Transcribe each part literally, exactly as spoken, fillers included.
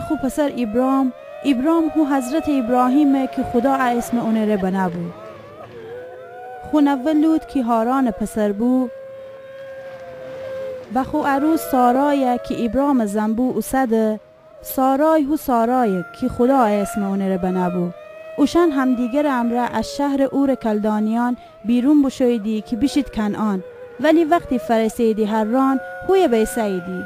خو پسر ابرام، ابرام هو حضرتٚ ابراهیمه کی خودا ا اسمه اونٚ ره بنه بو. خو نوه لوط کی هارانٚ پسر بو و خو عروس سارایه کی ابرامٚ زن بو اوسده. سارای هو سارایه کی خودا ا اسمه اونٚ ره بنه بو. اوشأن همدیگرٚ امرأ از شهرٚ اورٚ کلدانیأن بیرون بوشوییدی کی بیشید کنعان، ولی وختی فأرسه‌ییدی حران، هویه بیسه‌ییدی.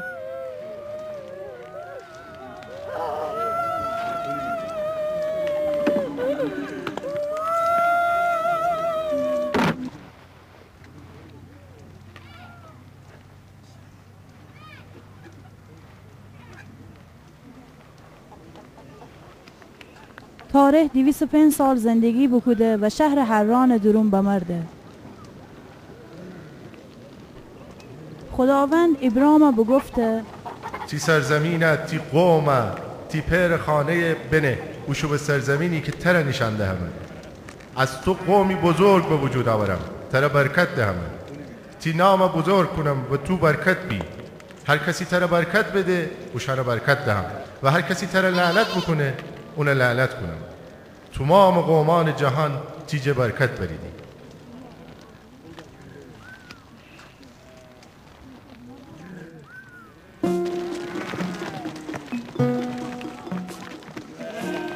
تارح دویست و پنج سال زندگی بوکوده و شهرٚ حرانٚ دورون بمرده. خوداوند ابرامَ بوگفته: تی سرزمینَ، تی قومَ، تی پئرٚ خانه‌یَ بنه، بوشو به سرزمینی کی ترَ نیشأن دهمه. از تو قومی بزرگ به وجود اورم، ترَ برکت دهمه. تی نامَ بزرگ کونم و تو برکت بی. هر کسی ترَ برکت بده، اوشأنَ برکت دهم، و هر کسی ترَ لعنت بوکونه، اونَ لعنت کونم. تومامٚ قومأنٚ جهان تی جا برکت بریدی.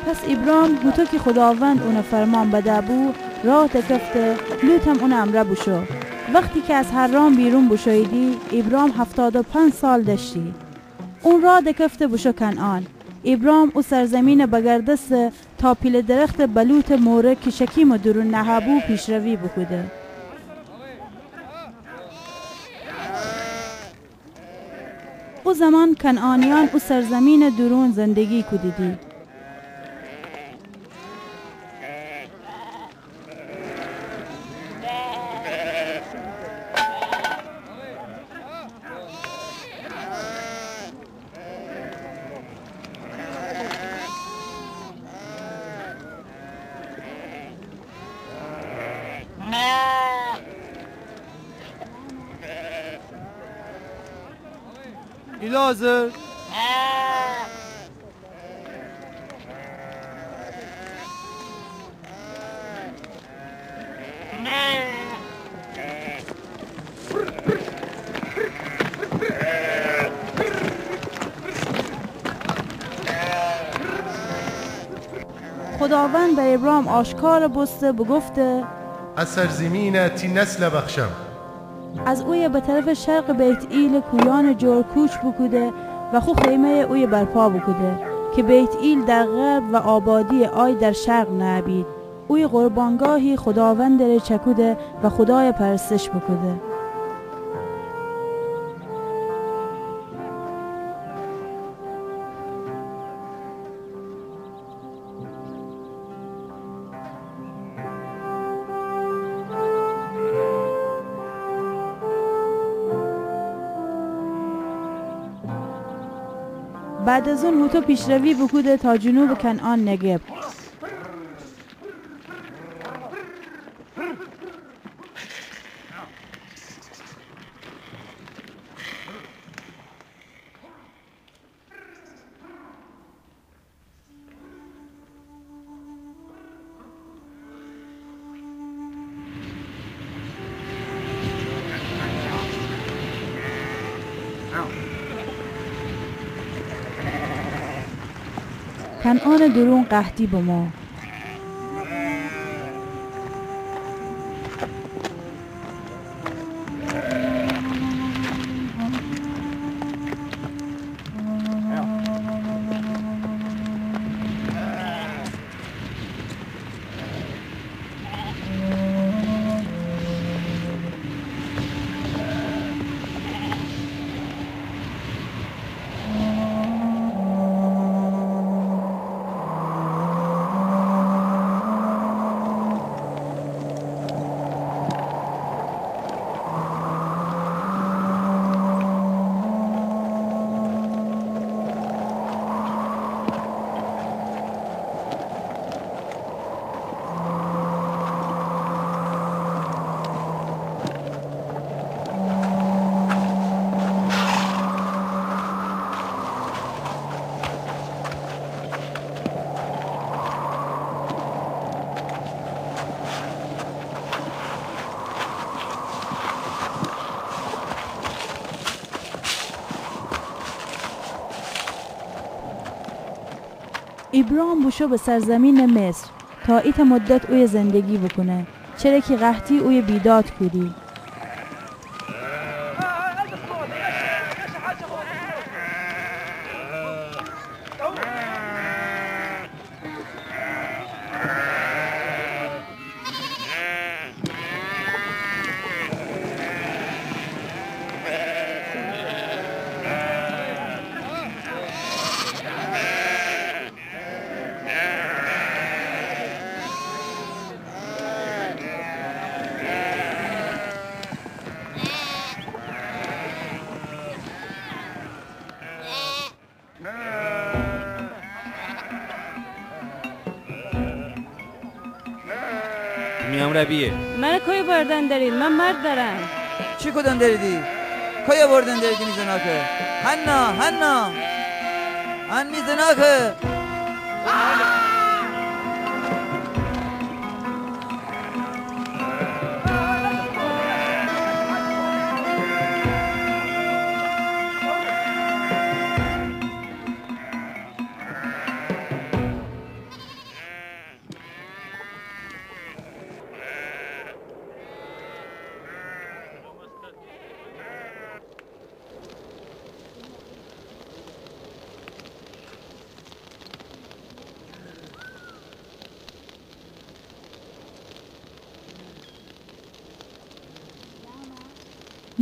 پس ابرام هوطو کی خوداوند اونَ فرمان بده‌بو، راه دکفته، لوطم اونٚ امرأ بوشو. وختی کی از حران بیرون بوشوییدی، ابرام هفتاد و پنج سال دأشتی. اون راه دکفته بوشو کنعان. ابرام او سرزمینَ بگردسته تا پیله درختٚ بلوطٚ مورٚ کی شکیمٚ دورون نهه‌بو پیشروی بوکوده. او زمان کنعانیأن او سرزمینٚ دورون زندگی کودیدی. ایلازر. خوداوند به ابرام آشکار بوسته، بوگفته: ا سرزمینَ تی نسلَ بخشم. از اویه به طرفٚ شرقٚ بیت‌ئیلٚ کویأنٚ جور کوچ بوکوده و خو خیمه‌یَ اویه برپا بوکوده کی بیت‌ئیل در غرب و آبادی‌یٚ آی در شرق نهه‌بید. اویه قربانگاهی خوداوندٚ ره چکوده و خودایَ پرستش بوکوده. بعد از اون هوطو پیشروی بوکوده تا جنوبٚ کنعان، نگب. کنعانٚ دورون قحطی بمو. ابرام بوشو به سرزمینٚ مصر تا ایتأ مدت اویه زندگی بوکونه، چره کی قحطی اویه بیداد کودی. می امرأ بیه. مره کویه بردن دریدی؟ من مرد دارم. چی کودن دریدی؟ کویه بردن دریدی می زناکه؟ هنا، هنا! ان می زناکه!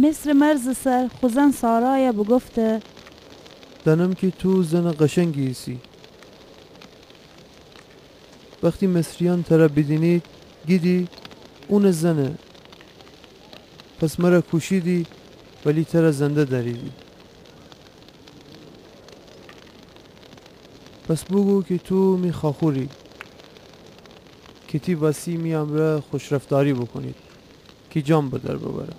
مصرٚ مرزٚ سر خو زن سارایَ بوگفته: دأنم کی تو زنٚ قشنگی ایسی. وختی مصریأن تره بیدینید، گیدی اونٚ زنه. پس مره کوشیدی، ولی تره زنده دأریدی. پس بوگو کی تو می خاخوری، کی تی وسی می امرأ خوشرفتاری بوکونید، کی جان به در ببره.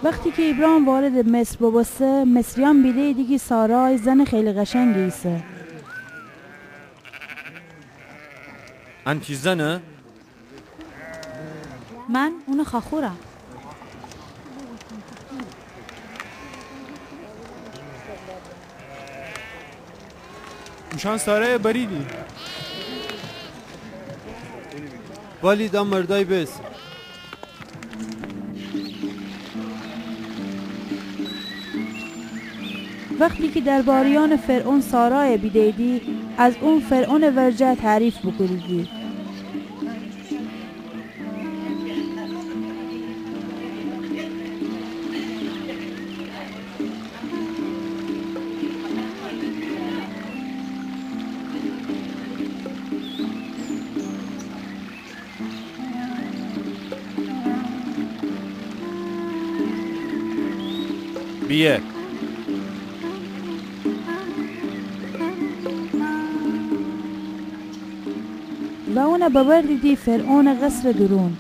وختی کی ابرام واردٚ مصر بوبوسته، مصریأن بیده‌ییدی کی سارای زنٚ خیلی قشنگی ایسه. ان تی زنه؟ من اونٚ خاخورم. اوشأن سارایَ بریدی. ولی دا مردأی بیس. وختی کی درباریأنٚ فرعون سارایَ بیده‌ییدی، از اون فرعونٚ ورجه تعریف بوکودیدی. بیه. و اونَ ببردیدی فرعونٚ قصرٚ دورون.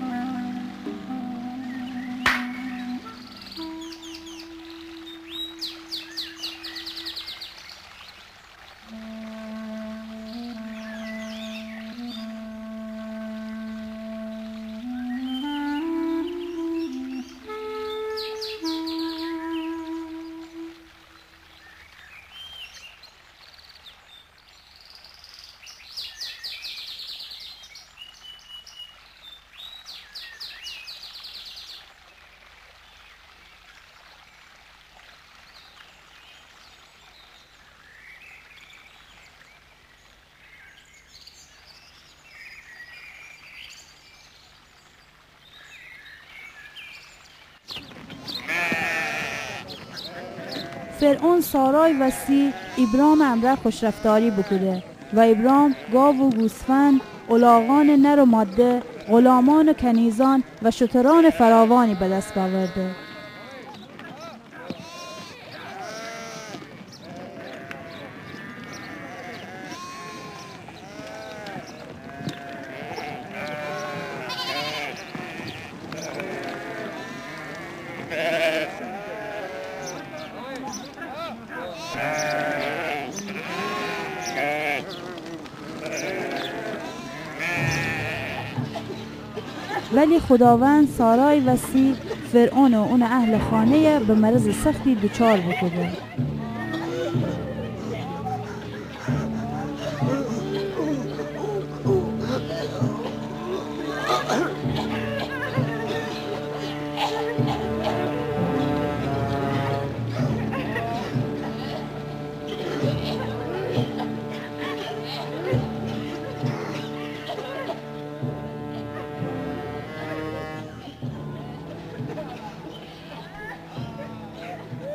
فرعون سارای وسی ابرامٚ امرأ خوشرفتاری بوکوده و ابرام گاو و گوسفند، الاغأنٚ نر و ماده، غلامان و کنیزان و شترأنٚ فراوانی به دس بأورده. ولی خوداوند سارای وسی فرعون و اونٚ اهلٚ خانه‌یَ به مرضٚ سختی دوچار بوکوده.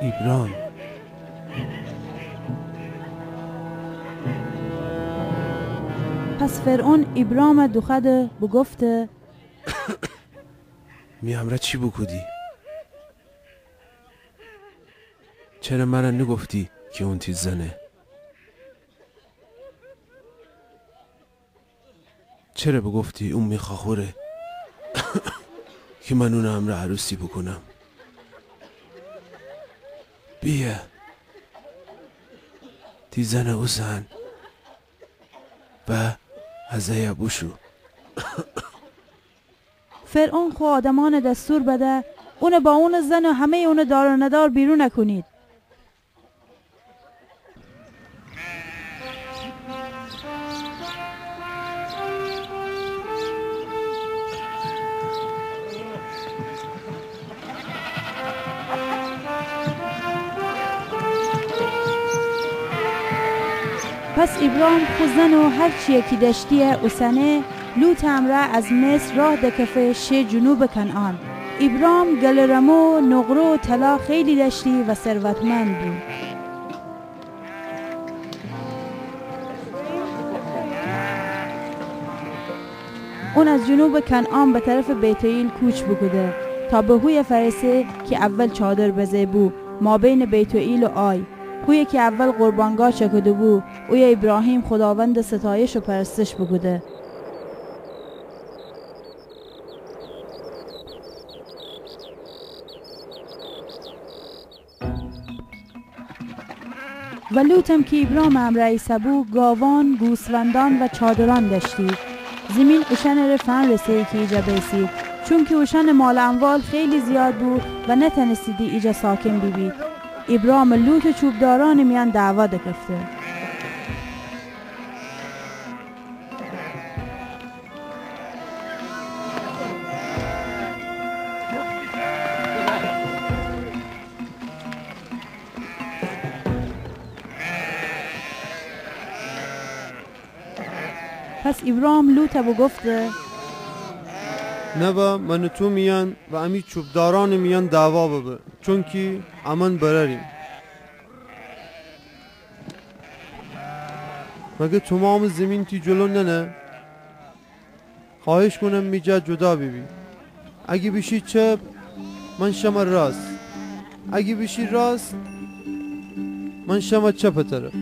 ایبرام. پس فرعون ایبرامَ دوخوأده بوگفته: می امرأ چی بوکودی؟ چره مرَ نوگفتی کی اون تی زنه؟ چره بوگفتی اون می خوأخوره کی من اونٚ امرأ عروسی بوکونم؟ بیه، تی زنَ اوسن و از ایه بوشو. فرعون خو آدمأنَ دستور بده اونَ با اونٚ زن و همه‌یٚ اونٚ دار و ندار بیرون کونید. پس ایبرام خو زن و هر چیی کی دأشتیی اوسنه، لوطٚ امرأ از مصر راه دکفه شه جنوبٚ کنعان. ایبرام گل رمو و نقره و طلا خیلی دأشتی و ثروتمند بو. اون از جنوبٚ کنعان به طرفٚ بیت‌ئیل کوچ بوکوده تا به هویه فأرسه کی اول چادر بزه بو، مابینٚ بیت‌ئیل و آی، هویه کی اول قربانگاه چکوده بو، اویه ایبراهیم خوداوندٚ ستایش و پرستش بوکوده. و لوطم کی ایبرامٚ امرأ ایسه‌بو، گاوان، گوسفندان و چادران دأشتی. زیمین اوشأنٚره فنرسه‌یی کی ایجا بیسید، چونکی اوشأنٚ مال و اموال خیلی زیاد بو و نتأنستیدی ایجا ساکن بیبید. ایبرام و لوط چوبدارأنٚ میأن دعوا دکفته. پس ایبرام لوطَ بوگفته: نوا من و تو میأن و امی چوبدارأنٚ میأن دعوا ببه، چونکی امأن برأریم. مگه تومامٚ زیمین تی جلو ننه؟ خوأهش کونم می جا جدا بیبی. اگه بیشی چپ، من شم راست. اگه بیشی راست، من شم چپٚ طرف.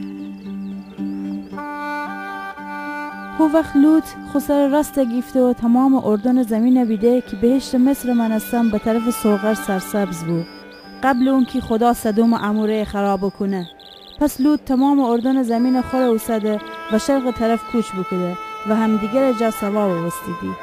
هو وخت لوط خو سرٚ راستَ گیفته و تومامٚ اردنٚ زیمینَ بیده کی بهشتٚ مصرٚ مأنستن به طرفٚ صغر سرسبز بو، قبلٚ اونکی خودا سدوم و عموره‌یَ خراب کونه. پس لوط تومامٚ اردنٚ زیمینَ خور اوسده و شرقٚ طرف کوچ بوکوده و همدیگرٚ جا سوا بوبوستیدی.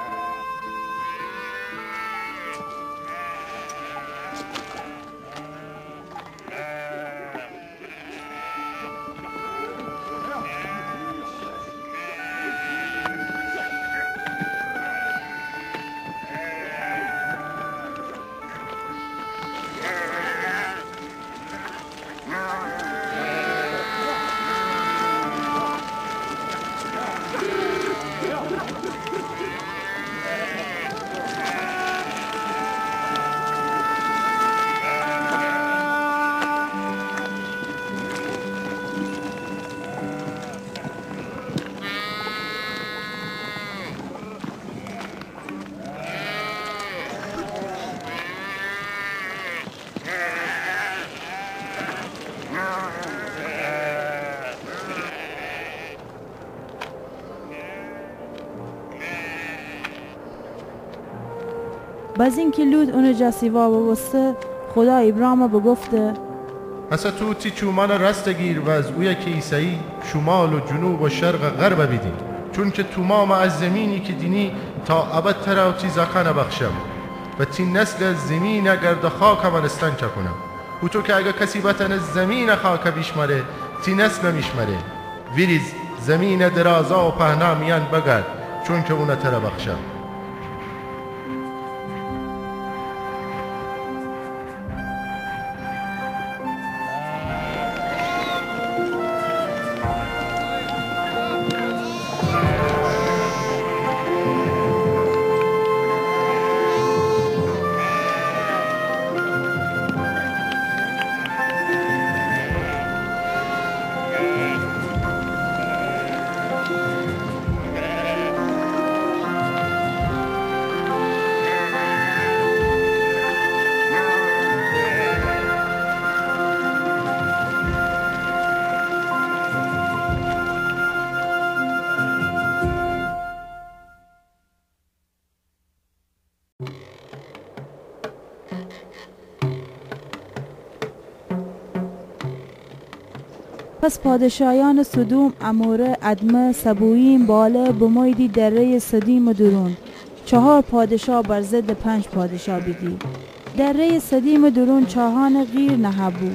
بزین کی لوط اونٚ جا سیوا بوبوسته، خودا ایبرامَ بوگفته: هسه تو تی چومأنَ راستَ گیر و از اویه کی ایسه‌یی شومال و جنوب و شرق و غرب بیدین، چونکی تومامٚ ا زیمینی کی دینی تا ابد ترا و تی زاکانَ بخشم و تی نسلَ زیمینٚ گرد خاکَ مأنستن چأکونم. هوطو کی اگر کسی بتأنه زیمینٚ خاکَ بیشمأره، تی نسلم ایشمأره. ویریز زیمینٚ درازا و پهنا میأن بگرد، چونکی اونَ ترا بخشم. پس پادشایأنٚ سدوم، عموره، ادمه، سبوییم، باله بموییدی دره‌یٚ سدیمٚ دورون. چهار پادشا بر ضدٚ پنج پادشا بیدی. دره‌یٚ سدیمٚ دورون چاهأنٚ غیر نهه‌بو.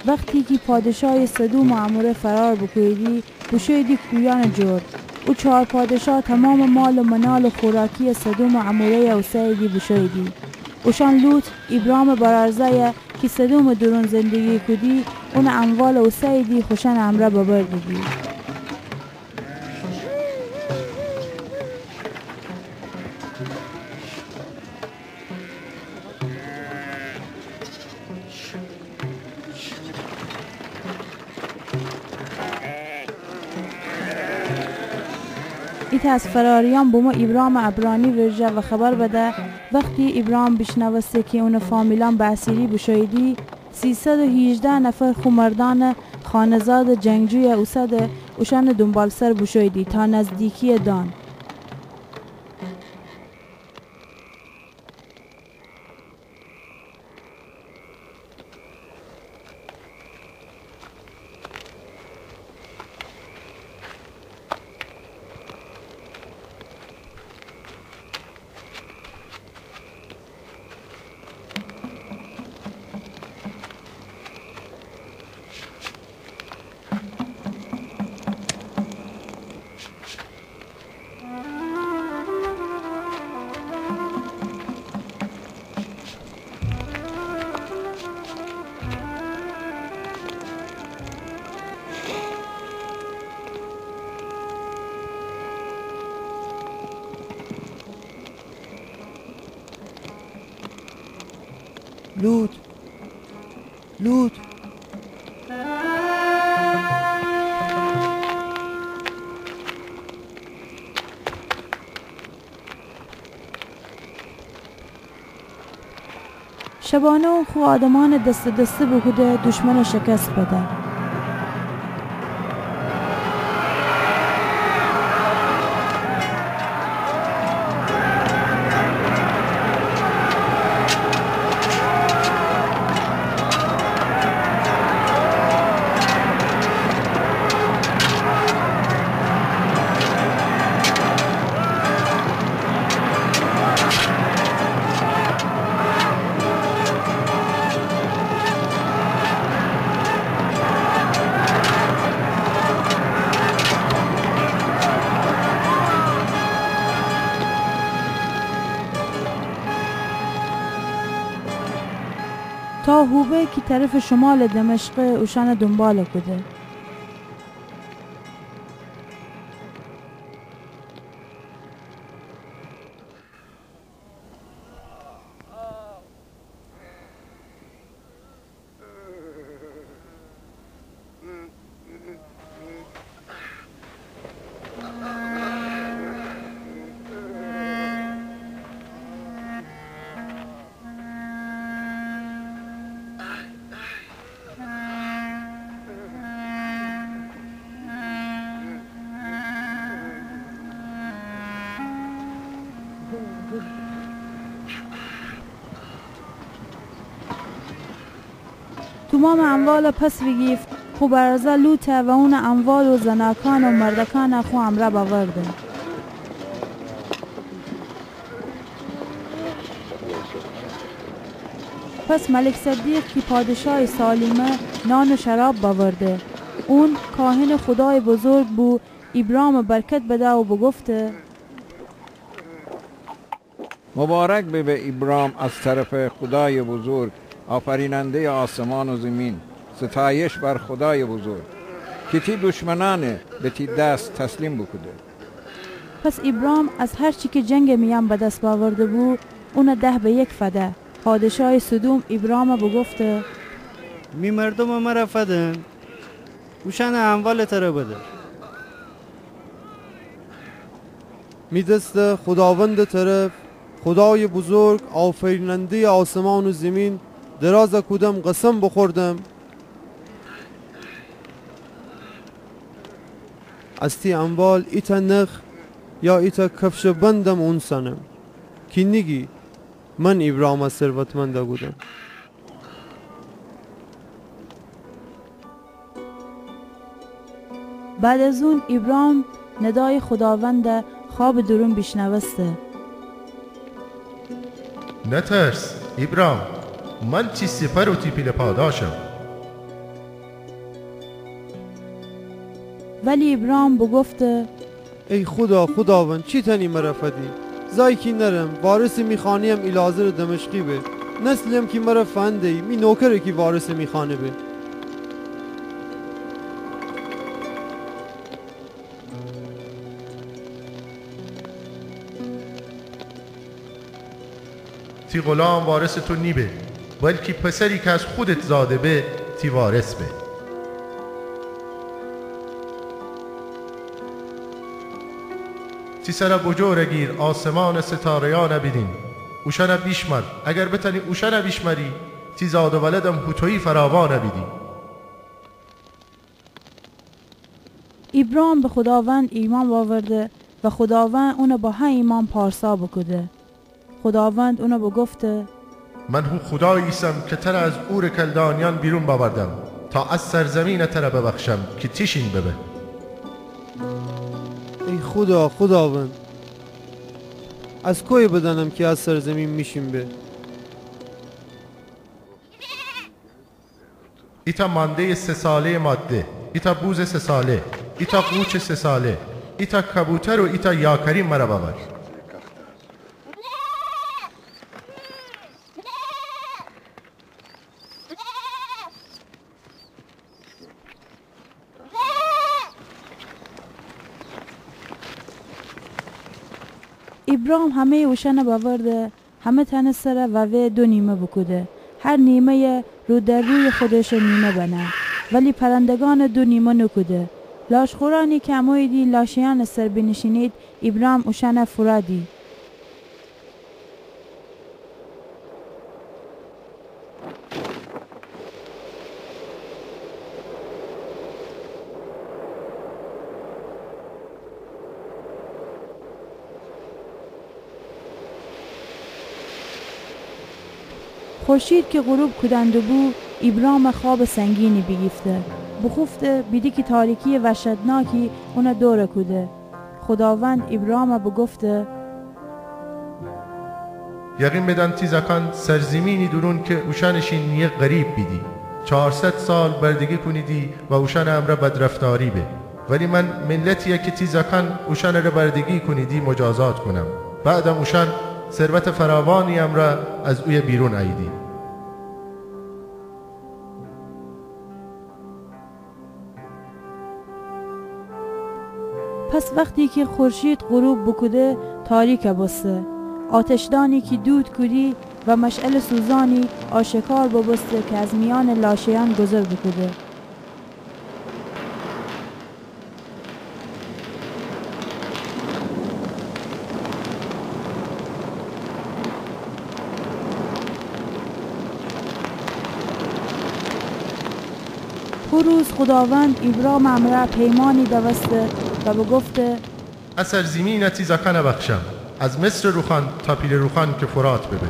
وختی کی پادشایٚ سدوم و عموره فرار بوکوییدی، بوشوییدی کویأنٚ جور. او چهار پادشا تومامٚ مال و منال و خوراکی‌یَ سدوم و عموره‌یَ اوسه‌ییدی بوشوییدی. اوشأن لوط، ابرامٚ برأرزأیَ کی سدومٚ دورون زندگی کودی، اونٚ اموالَ اوسه‌ییدی خوشأنٚ امرأ ببردیدی. ایتأ از فراریأن بومو ابرامٚ عبرانی ورجه و خبر بده. وختی ابرام بیشنوسته کی اونٚ فامیلأن به اسیری بوشوییدی، سیصد و هیجده نفر خو مردأنٚ خانه‌زادٚ جنگجویَ اوسده اوشأنٚ دونبالسر بوشوییدی تا نزدیکی‌یَ دأن. لوط، لوط. شبانه اون خو آدمأنَ دسته دسته بوکوده، دوشمنَ شکست بده. تا هوبه کی طرفٚ شمالٚ دمشقه، اوشأنَ دونبال کوده. تومامٚ اموالَ پس بیگیفت، خو برأرزأ لوطَ و اونٚ اموال و زناکأن و مردکأنَ خو امرأ بأورده. پس ملک صدیق کی پادشایٚ سالیمه نان و شراب بأورده، اون کاهنٚ خودایٚ بزرگ بو، ایبرامَ برکت بده و بوگفته: مبارک ببه ایبرام از طرفٚ خودایٚ بزرگ، آفریننده‌یٚ آسمان و زیمین. ستایش بر خودایٚ بزرگ کی تی دشمنأنَ به تی دست تسلیم بوکوده. پس ایبرام از هر چی کی جنگٚ میأن به دس بأورده بو، اونَ ده به یک فده. پادشایٚ سدوم ایبرامَ بوگفته: می مردومَ مرَ فدن، اوشأنٚ اموالَ ترَ بدر. می دسَ خوداوندٚ طرف، خودایٚ بزرگ، آفریننده‌یٚ آسمان و زیمین، درازَ کودم، قسم بوخوردم، از تی اموال ایتأ نخ یا ایتأ کفشٚ بندم اونسأنم کی نیگی من ایبرامَ ثروتمندَ کودم. بعد از اون ایبرام ندایٚ خوداوندَ خوابٚ دورون بیشنوسته. نترس، ایبرام، من تی سپر و تی پیله پاداشم. ولی ایبرام بوگفته: ای خودا، خوداوند، چی تأنی مرَ فدی؟ زای کی نرم، وارثٚ می خانه‌یم ایلعازرٚ دمشقی به. نسلیم کی مرَ فنده‌یی، می نوکره کی وارثٚ می خانه به. تی غلام وارثٚ تو نیبه، بلکی پسری کی از خودت زاده به، تی وارث به. تی سرَ بوجور گیر، آسمانٚ ستاره‌یأنَ بیدین، اوشأنَ بیشمأر. اگر بتأنی اوشأنَ بیشمأری، تی زاد و ولدم هوطویی فراوانَ بیدی. ایبرام به خوداوند ایمأن بأورده و خوداوند اونَ با هه ایمأن پارسا بوکوده. خوداوند اونَ بوگفته: من هو خودایی ایسم کی ترَ از اورٚ کلدانیأن بیرون بأوردم تا ا سرزمینَ ترَ ببخشم کی تیشین ببه. ای خودا، خوداوند، از کویه بدأنم کی ا سرزمین میشین به؟ ایتأ مانده‌یٚ سه ساله‌یٚ ماده، ایتأ بوزٚ سه ساله، ایتأ قوچٚ سه ساله، ایتأ کبوتر و ایتأ یاکری مرَ بأور. ایبرام همه‌یٚ اوشأنَ بأورده، همه تأنٚ سرَ ووه دو نیمه بوکوده، هر نیمه‌یَ رو در رویٚ خودشٚ نیمه بنه، ولی پرندگأنَ دو نیمه نوکوده. لاشخورأنی کی اموییدی لاشه‌یأنٚ سر بینیشینید، ایبرام اوشأنَ فورادی. خورشید کی غروب کودن دوبو، ایبرامَ خوابٚ سنگینی بیگیفته. بوخوفته، بیده کی تاریکییٚ وحشتناکی اونَ دورَ کوده. خوداوند ایبرامَ بوگفته: یقین بدأن تی زأکأن سرزیمینی دورون کی اوشأنٚ شین نییه غریب بیدی. چارصد سال بردگی کونیدی و اوشأنٚ امرأ بدرفتاری به. ولی من ملتیی کی تی زأکأن اوشأنٚره بردگی کونیدی مجازات کونم. بعدم اوشأن ثروتٚ فراوانی امرأ از اویه بیرون اییدی. پس وختی کی خورشید غروب بوکوده، تاریکَ بوسته. آتشدأنی کی دود کودی و مشعلٚ سوزأنی آشکار بوبوسته کی از میأنٚ لاشه‌یأن گوذر بوکوده. هو روز خوداوند ایبرامٚ امرأ پیمأنی دوسته و بوگفته: ا سرزیمینَ تی زأکأنَ بخشم، از مصرٚ روخان تا پیله روخان کی فرات ببه.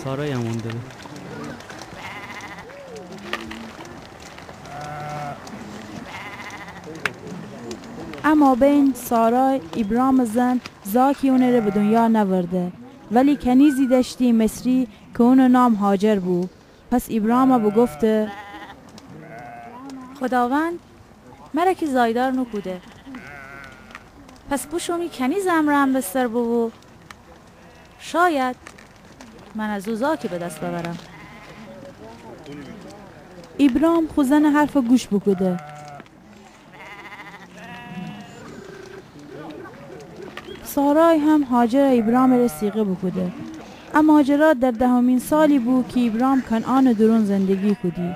سارایی هم اونده به. مابین سارای، ایبرامٚ زن، زاکی اونٚ ره به دنیا نأورده، ولی کنیزی دأشتی مصری کی اونٚ نام هاجر بو. پس ایبرامَ بوگفته: خوداوند مر کی زایدار نوکوده، پس بوشو می کنیزٚ امرأ همبستر بوبو، شاید من از او زاکی به دس بأورم. ایبرام خو زنٚ حرفَ گوش بوکوده. سارای هم هاجرَ ایبرامٚ ره صیغه بوکوده. ا ماجرا در دهمین سالی بو کی ایبرام کنعانٚ دورون زندگی کودی.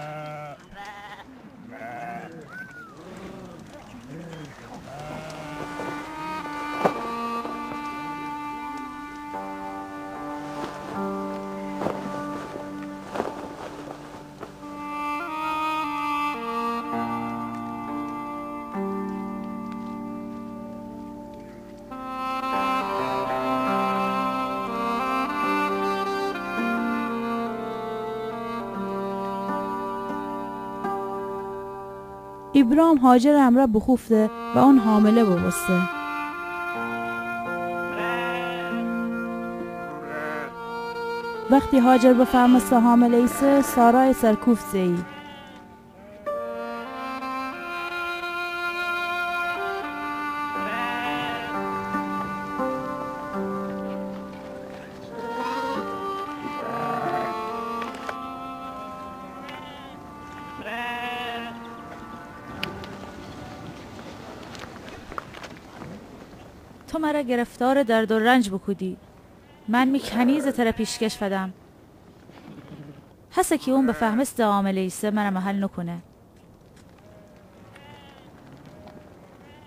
ایبرام هاجرٚ امرأ بوخوفته و اون حامله بوبوسته. وختی هاجر بفهمسته حامله ایسه، سارایَ سرکوفت زه‌یی. تو مرَ گرفتارٚ درد و رنج بوکودی. من می کنیزَ ترَ پیشکش فدم. هسه کی اون بفهمسته حامله ایسه، مرَ محل نوکونه.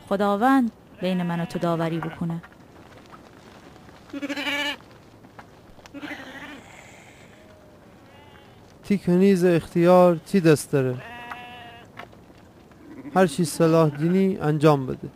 خوداوند بینٚ من و تو داوری بوکونه. تی کنیزٚ اختیار تی دس دره. هر چی صلاح دینی انجام بده.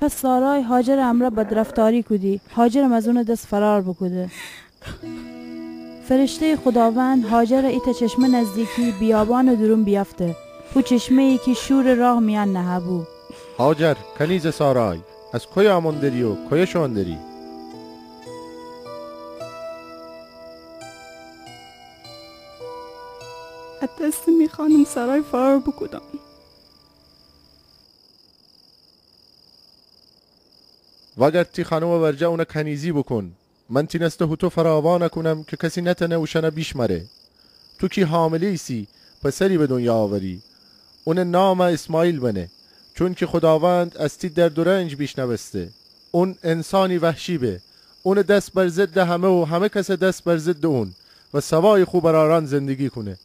پس سارای هاجرٚ امرأ بدرفتاری کودی، هاجرم از اونٚ دس فرار بوکوده. فرشته‌یٚ خوداوند هاجرَ ایتأ چشمه نزدیکی بیابانٚ دورون بیأفته، هو چشمه‌یی کی شورٚ راه میأن نهه‌بو. هاجر، کنیزٚ سارای، از کویه آمون دری و کویه شوئون دری؟ از دستٚ می خانم سارای فرار بوکودم. وأگرد تی خانمٚ ورجه اونَ کنیزی بوکون. من تی نسلَ هوطو فراوان کونم کی کسی نتأنه اوشأنَ بیشمأره. تو کی حامله ایسی، پسری به دنیا آوری. اونٚ نامَ اسماعیل بنه، چونکی خوداوند از تی درد و رنج بیشنوسته. اون انسانی وحشی به. اونٚ دس بر ضدٚ همه و همه کسٚ دس بر ضدٚ اون و سوایٚ خو برأرأن زندگی کونه.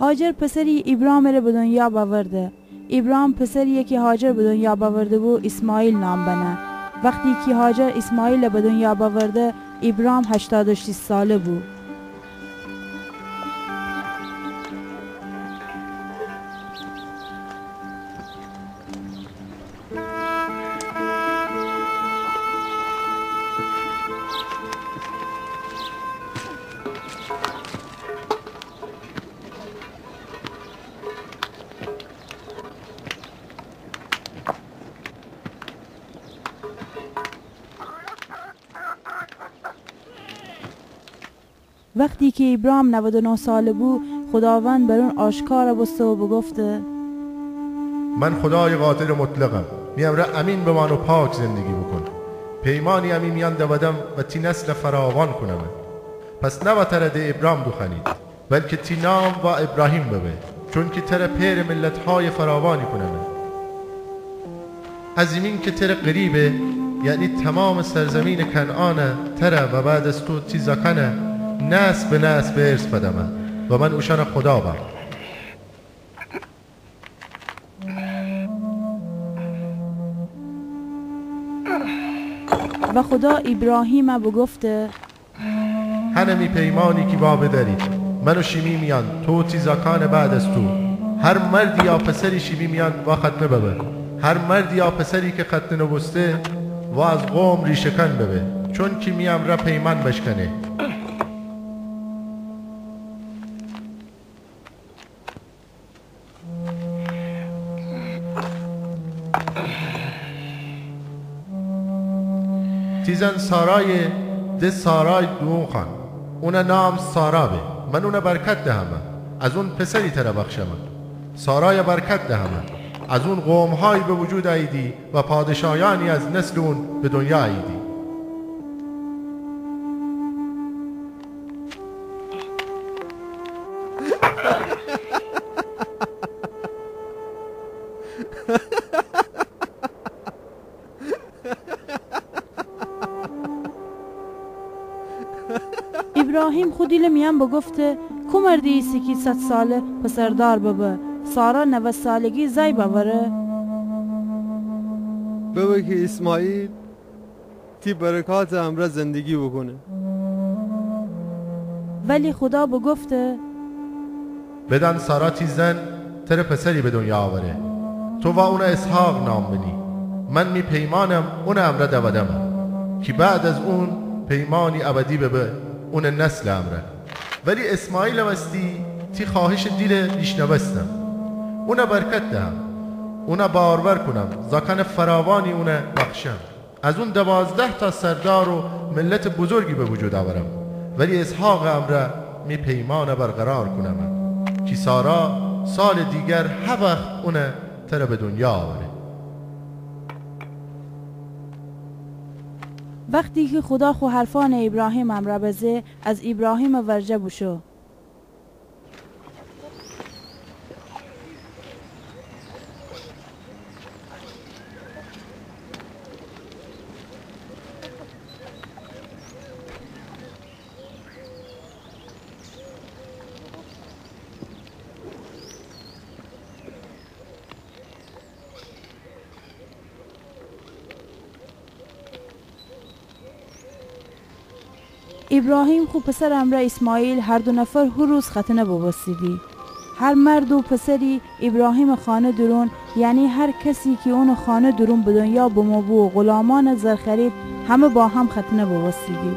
هاجر پسری ایبرامٚ ره به دنیا بأورده. ایبرام پسریَ کی هاجر به دنیا بأورده‌بو، اسماعیل نام بنه. وختی کی هاجر اسماعیلَ به دنیا بأورده، ایبرام هشتاد و شیش ساله بو. وختی کی ابرام نود و نه ساله بو، خوداوند بر اون آشکار بوسته و بوگفته: من خودای قادر مطلقم. می امرأ امین بمان و پاک زندگی بوکون. پیمانی امی میأن دودم و تی نسل فراوان کونمه. پس نوا تره د ابرام دوخوأنید، بلکی تی نام وا ابراهیم ببه، چونکی تره پئرٚ ملتهای فراوانی کونمه. از ایمین کی تره قریبه، یعنی تومامٚ سرزمینٚ کنعانه، تره و بعد از تو تی زاکانه نسل به نسل به ارث فدمه و من اوشأنٚ خودا بم. و خودا ایبراهیمَ بوگفته: هنه می پیمانی کی وا بدأرید، من و شیمی میأن، تو و تی زاکانٚ بعد از تو. هر مردی یا پسری شیمی میأن وا ختنه ببه. هر مردی یا پسری کی ختنه نوبوسته، وا از قوم ریشه‌کن ببه، چونکی می امرأ پیمان بشکنه. تی زن سارایَ د سارای دوم خوأن. اونٚ نام سارا به. من اونَ برکت دهمه. از اون پسری تره بخشمه. سارایَ برکت دهمه. از اون قوم‌هایی به وجود اییدی و پادشایانی از نسلٚ اون به دنیا اییدی. ایبراهیم خو دیلٚ میأن بوگفته: کو مردی ایسه کی صد ساله پسردار ببه؟ سارا نود سالگی زأی بأوره؟ ببه کی اسماعیل تی برکاتٚ امرأ زندگی بوکونه. ولی خودا بوگفته: بدأن سارا تی زن تره پسری به دنیا اوره. تو وا اونَ اسحاق نام بنی. من می پیمانم اونٚ امرأ دودمه، کی بعد از اون پیمانی ابدی ببه اونٚ نسلٚ امرأ. ولی اسماعیلم استی تی خوأهشٚ دیلَ بیشنوستم. اونَ برکت دهم، اونَ بارور کونم، زاکانٚ فراوانی اونَ بخشم. از اون دوازده‌تا سردار و ملتٚ بزرگی به وجود اورم، ولی اسحاقٚ امرأ می پیمانَ برقرار کونمه، کی سارا سالٚ دیگر هه وخت اونَ تره به دنیا اوره. وختی کی خودا خو حرفأنَ ایبراهیمٚ امرأ بزه، از ایبراهیمٚ ورجه بوشو. ایبراهیم خو پسرٚ امرأ اسماعیل هر دو نفر هو روز ختنه بوبوستیدی. هر مرد و پسری ایبراهیمٚ خانه دورون، یعنی هر کسی کی اونٚ خانه دورون به دنیا بمو بو و غلامأنٚ زرخرید، همه با هم ختنه بوبوستیدی.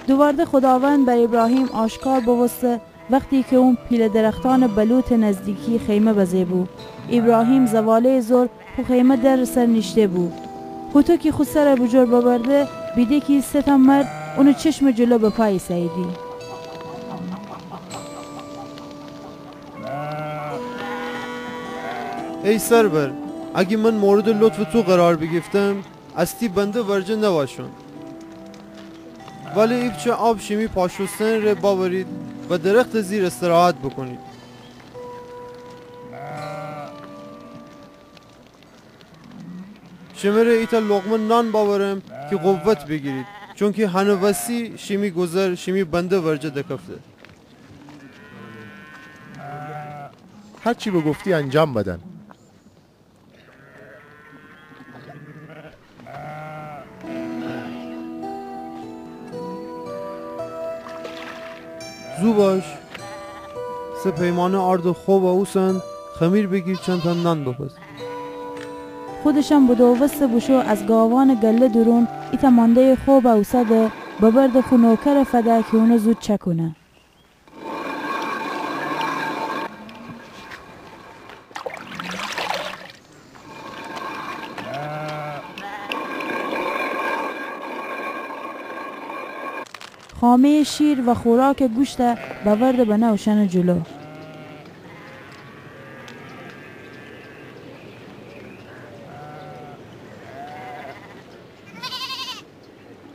دووارده خوداوند بر ایبراهیم آشکار بوبوسته، وختی کی اون پیله درختأنٚ بلوطٚ نزدیکی خیمه بزه بو. ایبراهیم زواله‌یٚ زور خو خیمه درٚ سر نیشته بو. هوطو کی خو سرَ بوجور ببرده، بیده کی سه تا مرد اونٚ چشمٚ جلو به پا ایسه‌ییدی. ای سرور، اگه من موردٚ لطفٚ تو قرار بیگیفتم، از تی بنده ورجه نوأشون. ولی ایپچه آب شیمی پا شوستنٚ ره باورید و درختٚ زیر استراحت بوکونید. شمره ایتأ لقمه نان باورم کی قوت بیگیرید، چونکی هنٚ وسی شیمی گذر شیمی بنده ورجه دکفته. هر چی بوگفتی انجام بدن. زو باش، سه پیمانه آردٚ خب اوسن، خمیر بیگیر، چندتأ نان بپز. خودشم بدوسته بوشو از گاوأنٚ گله دورون ایتأ مانده‌یٚ خب اوسده، ببرده خو نوکرٚ فده کی اونه زود چأکونه. خامه‌یٚ شیر و خوراکٚ گوشته بأورده بنه اوشأنٚ جلو.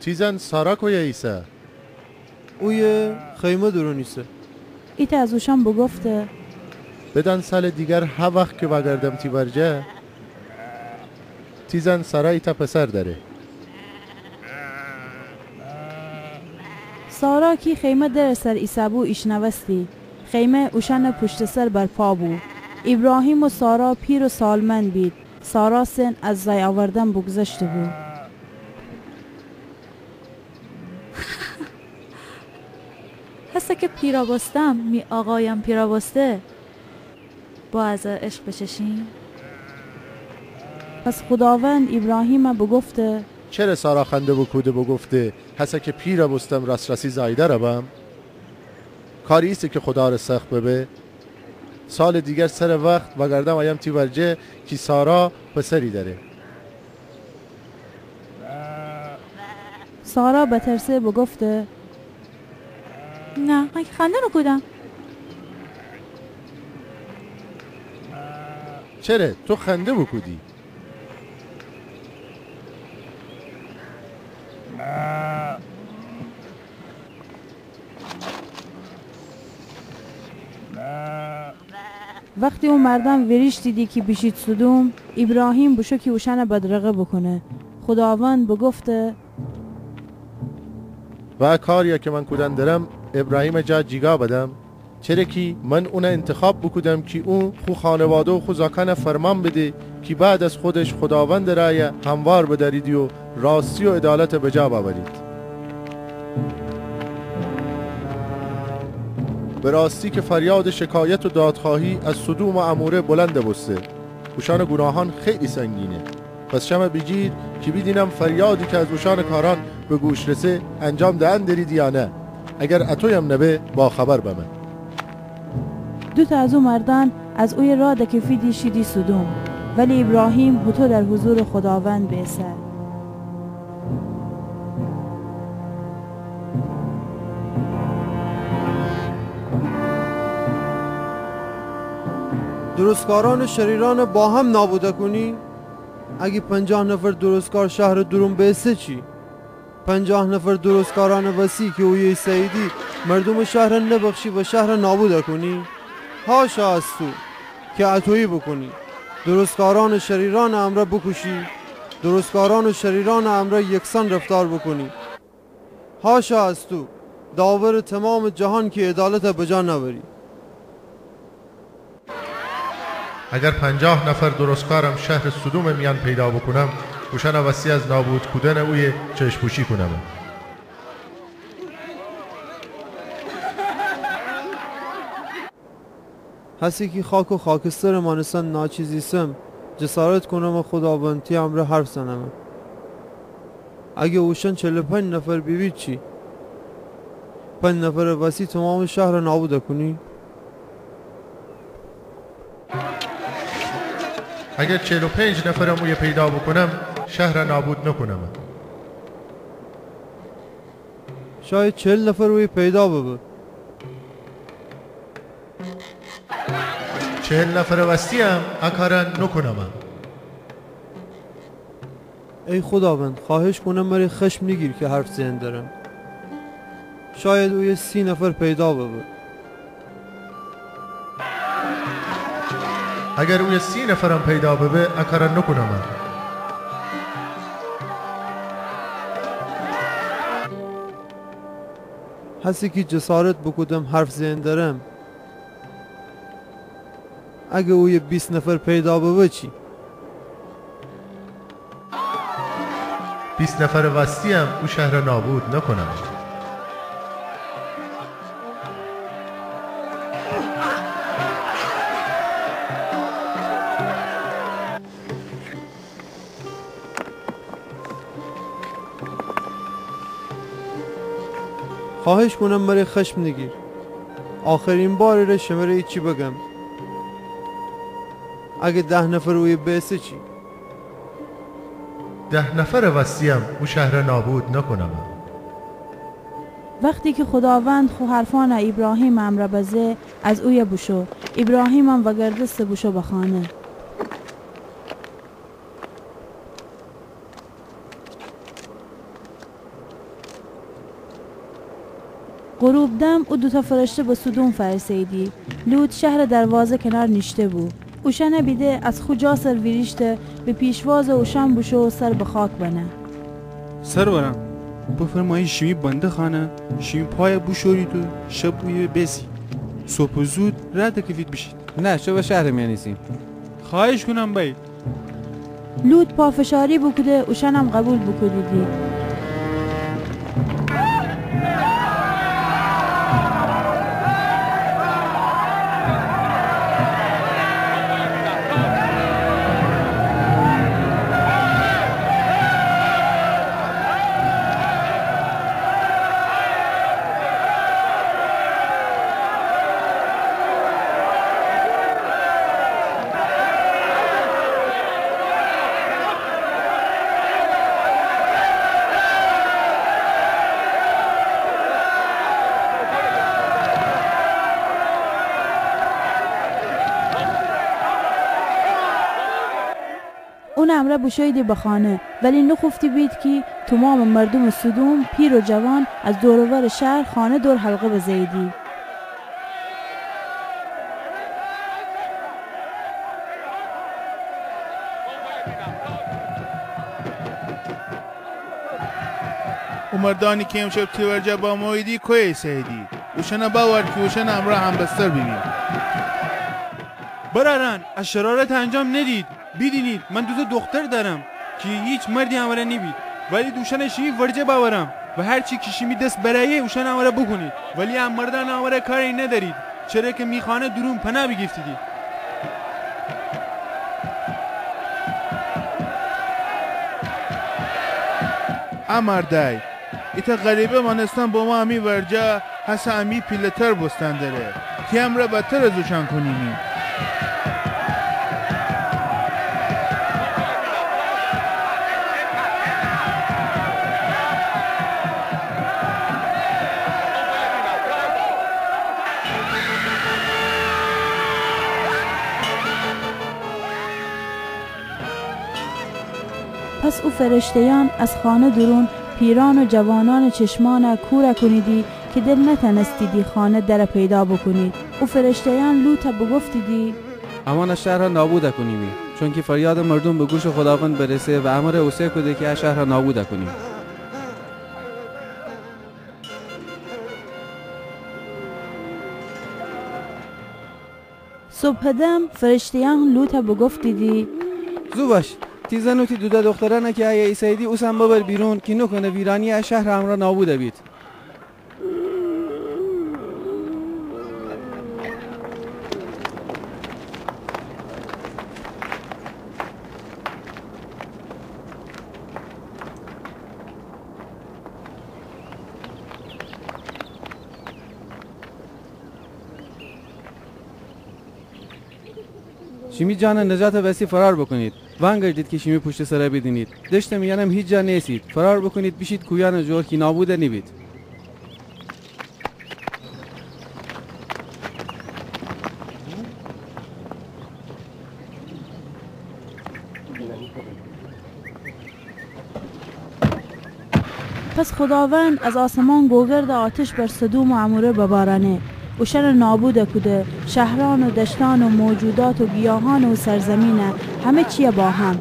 تی زن سارا کویه ایسه؟ اویه خیمه دورون ایسه. ایتأ از اوشأن بوگفته: بدأن سالٚ دیگر ها وخت کی وأگردم تی ورجه، تی زن سارا ایتأ پسر دأره. سارا کی خیمه درٚ سر ایسه‌بو ایشنوستی. خیمه اوشأنٚ پوشتٚ سر برپا بو. ایبراهیم و سارا پیر و سالمند بید. سارا سن از زأی اوردن بوگذشته بو. هسه کی پیرَ بوستم، می آقایم پیرَ بوسته، با از عشق بچشیم. پس خوداوند ایبراهیمَ بوگفته: چره سارا خنده بوکوده بوگفته: هسه کی پیرَ بوستم، راس‌راسی زأی‌دأرَ بم؟ کاری ایسه کی خوداَ ره سخت ببه؟ سالٚ دیگر سرٚ وخت وأگردم أیم تی ورجه کی سارا پسری دأره. سارا بترسه بوگفته: نه، من کی خنده نوکودم. چره تو خنده بوکودی؟ وختی او مردأن ویریشتیدی کی بیشید سدوم، ایبراهیم بوشو کی اوشأنَ بدرقه بوکونه. خوداوند بوگفته: و ا کاریَ کی من کودن درم، ایبراهیمَ جا جیگا بدم؟ چره کی من اونَ اینتخاب بوکودم کی اون خو خانواده و خو زاکأنَ فرمان بده کی بعد از خودش خوداوندٚ رأیَ هموار بدأریدی و راستی و عدالتَ بجا بأورید. به راستی کی فریادٚ شکایت و دادخوأهی از سدوم و عموره بلند بوسته. اوشأنٚ گوناهأن خیلی سنگینه. پس شمه بیجیر کی بیدینم فریادی کی از اوشأنٚ کارأن به گوش رسه، انجام دئن دریدی یا نه. اگر اطویم نبه، باخبر بمه. دوتأ از او مردأن از اویه راه دکفیدی شیدی سدوم، ولی ایبراهیم هوطو در حضورٚ خوداوند بیسه. درستکارأن و شریرأنَ با هم نابود کونی؟ اگه پنجاه نفر درستکار شهرٚ دورون بیسه چی؟ پنجاه نفر درستکارأنٚ وسی کی اویه ایسه‌ییدی، مردومٚ شهرَ نبخشی و شهرَ نابود کونی؟ حاشا از تو کی اطویی بوکونی، درستکارأن و شریرأنٚ امرأ بوکوشی، درستکارأن و شریرأنٚ امرأ یکسان رفتار بوکونی. حاشا از تو، داورٚ تومامٚ جهان کی عدالتَ بجا نأوری. اگر پنجاه نفر درستکارم شهرٚ سدومٚ میأن پیدا بوکونم، اوشأنٚ وسی از نابود کودنٚ اویه چشم‌پوشی کونم. هسه کی خاک و خاکسترٚ مأنستن ناچیز ایسم، جسارت کونم و خوداوند تی امرأ حرف زنم. اگه اوشأن چل و پنج نفر بیبید چی؟ پنج نفرٚ وسی تومامٚ شهرَ نابود کونی؟ اگر چل و پنج نفرم اویه پیدا بوکونم، شهرَ نابود نوکونم. شاید چهل نفر اویه پیدا ببه. چهل نفرٚ وسی‌یم ا کارَ نوکونم. ای خوداوند، خوأهش کونم مره خشم نیگیر کی حرف زئن درم. شاید اویه سی نفر پیدا ببه. اگر اویه سی نفرم پیدا ببه، ا کارَ نوکونم. هسه کی جسارت بوکودم حرف زئن درم. اگه اویه بیست نفر پیدا ببه چی؟ بیست نفرٚ وستی‌یم او شهرَ نابود نکنم. خواهش کنم مره خشم نگیر. آخرین بارٚ ره شمره ایچی بگم. اگه ده نفر اویه بیسه چی؟ ده نفرٚ وستی‌یم او شهرَ نابود نکنم. وختی کی خوداوند خو حرفأنَ ایبراهیمٚ امرأ بزه، از اویه بوشو. ایبراهیمم وگردسته بوشو به خانه. غروب دم او دوتأ فرشته به سدوم فأرسه‌ییدی. لوط شهرٚ دروازه کنار نیشته بو. اوشأنَ بیده از خو جا سر ویریشته، به پیشوازٚ اوشأن بوشو و سر به خاک بنه. سرورم، بفرمأیید شیمی بنده خانه، شیمی پایَ بوشورید و شب اویه بیسید. صبحٚ زود رأ دکفید بیشید. نه، شب شهرٚ میأن ایسیم. خواهش کونم بأیید. لوط پافشاری بوکوده، اوشأنم قبول بوکودیدی. اونٚ امرأ بوشوییدی به خانه، ولی نوخوفته بید کی تومامٚ مردومٚ سدوم، پیر و جوان، از دور و ورٚ شهر خانه دور حلقه بزه‌ییدی. او مردأنی کی امشب تی ورجه بموییدی کویه ایسه‌ییدی؟ اوشأنَ بأور کی اوشأنٚ امرأ همبستر بیبیم. برأرأن، ا شرارتَ انجام ندید. بیدینید، من دوتأ دوختر دأرم کی هیچ مردی امرأ نیبید. ولی اوشأنَ شیمی ورجه بأورم و هر چی کی شیمی دس برأیه اوشأنٚ امرأ بوکونید. ولی ا مردأنٚ امرأ کاری ندأرید، چره کی می خانه دورون پناه بیگیفتیدی. ا مردأی، ایتأ غریبه مأنستن بمو امی ورجه، هسه امی پیله‌تر بوستن دره. تی امرأ بدتر از اوشأن کونیمی. پس او فرشته‌یأن از خانه دورون پیرأن و جوانأنٚ چشمأنَ کورَ کونیدی کی دل نتأنستیدی خانه درَ پیدا بوکونید. او فرشته‌یأن لوطَ بوگفتیدی: امأن ا شهرَ نابودَ کونیمی، چونکی فریادٚ مردوم به گوشٚ خوداوند برسه و امره اوسه کوده کی ا شهرَ نابودَ کونیم. صبحٚ دم فرشته‌یأن لوطَ بوگفتیدی: زو باش، تی زن و تی دوتأ دوخترأنَ کی ایه ایسه‌ییدی اوسأن ببر بیرون کی نوکونه ویرأنییٚ ا شهرٚ امرأ نابودَ بید. شیمی جانٚ نجاتٚ وسی فرار بوکونید. وأنگردید کی شیمی پوشتٚ سرَ بیدینید. دشتٚ میأنم هیچ جا نیسید. فرار بوکونید بیشید کویأنٚ جور کی نابودَ نیبید. پس خوداوند از آسمان گوگردٚ آتش بر سدوم و عموره ببارأنه، اوشأنَ نابودَ کوده، شهرأن و دشتأن و موجودات و گیاهأنٚ او سرزمینَ، همه چیَ با هم.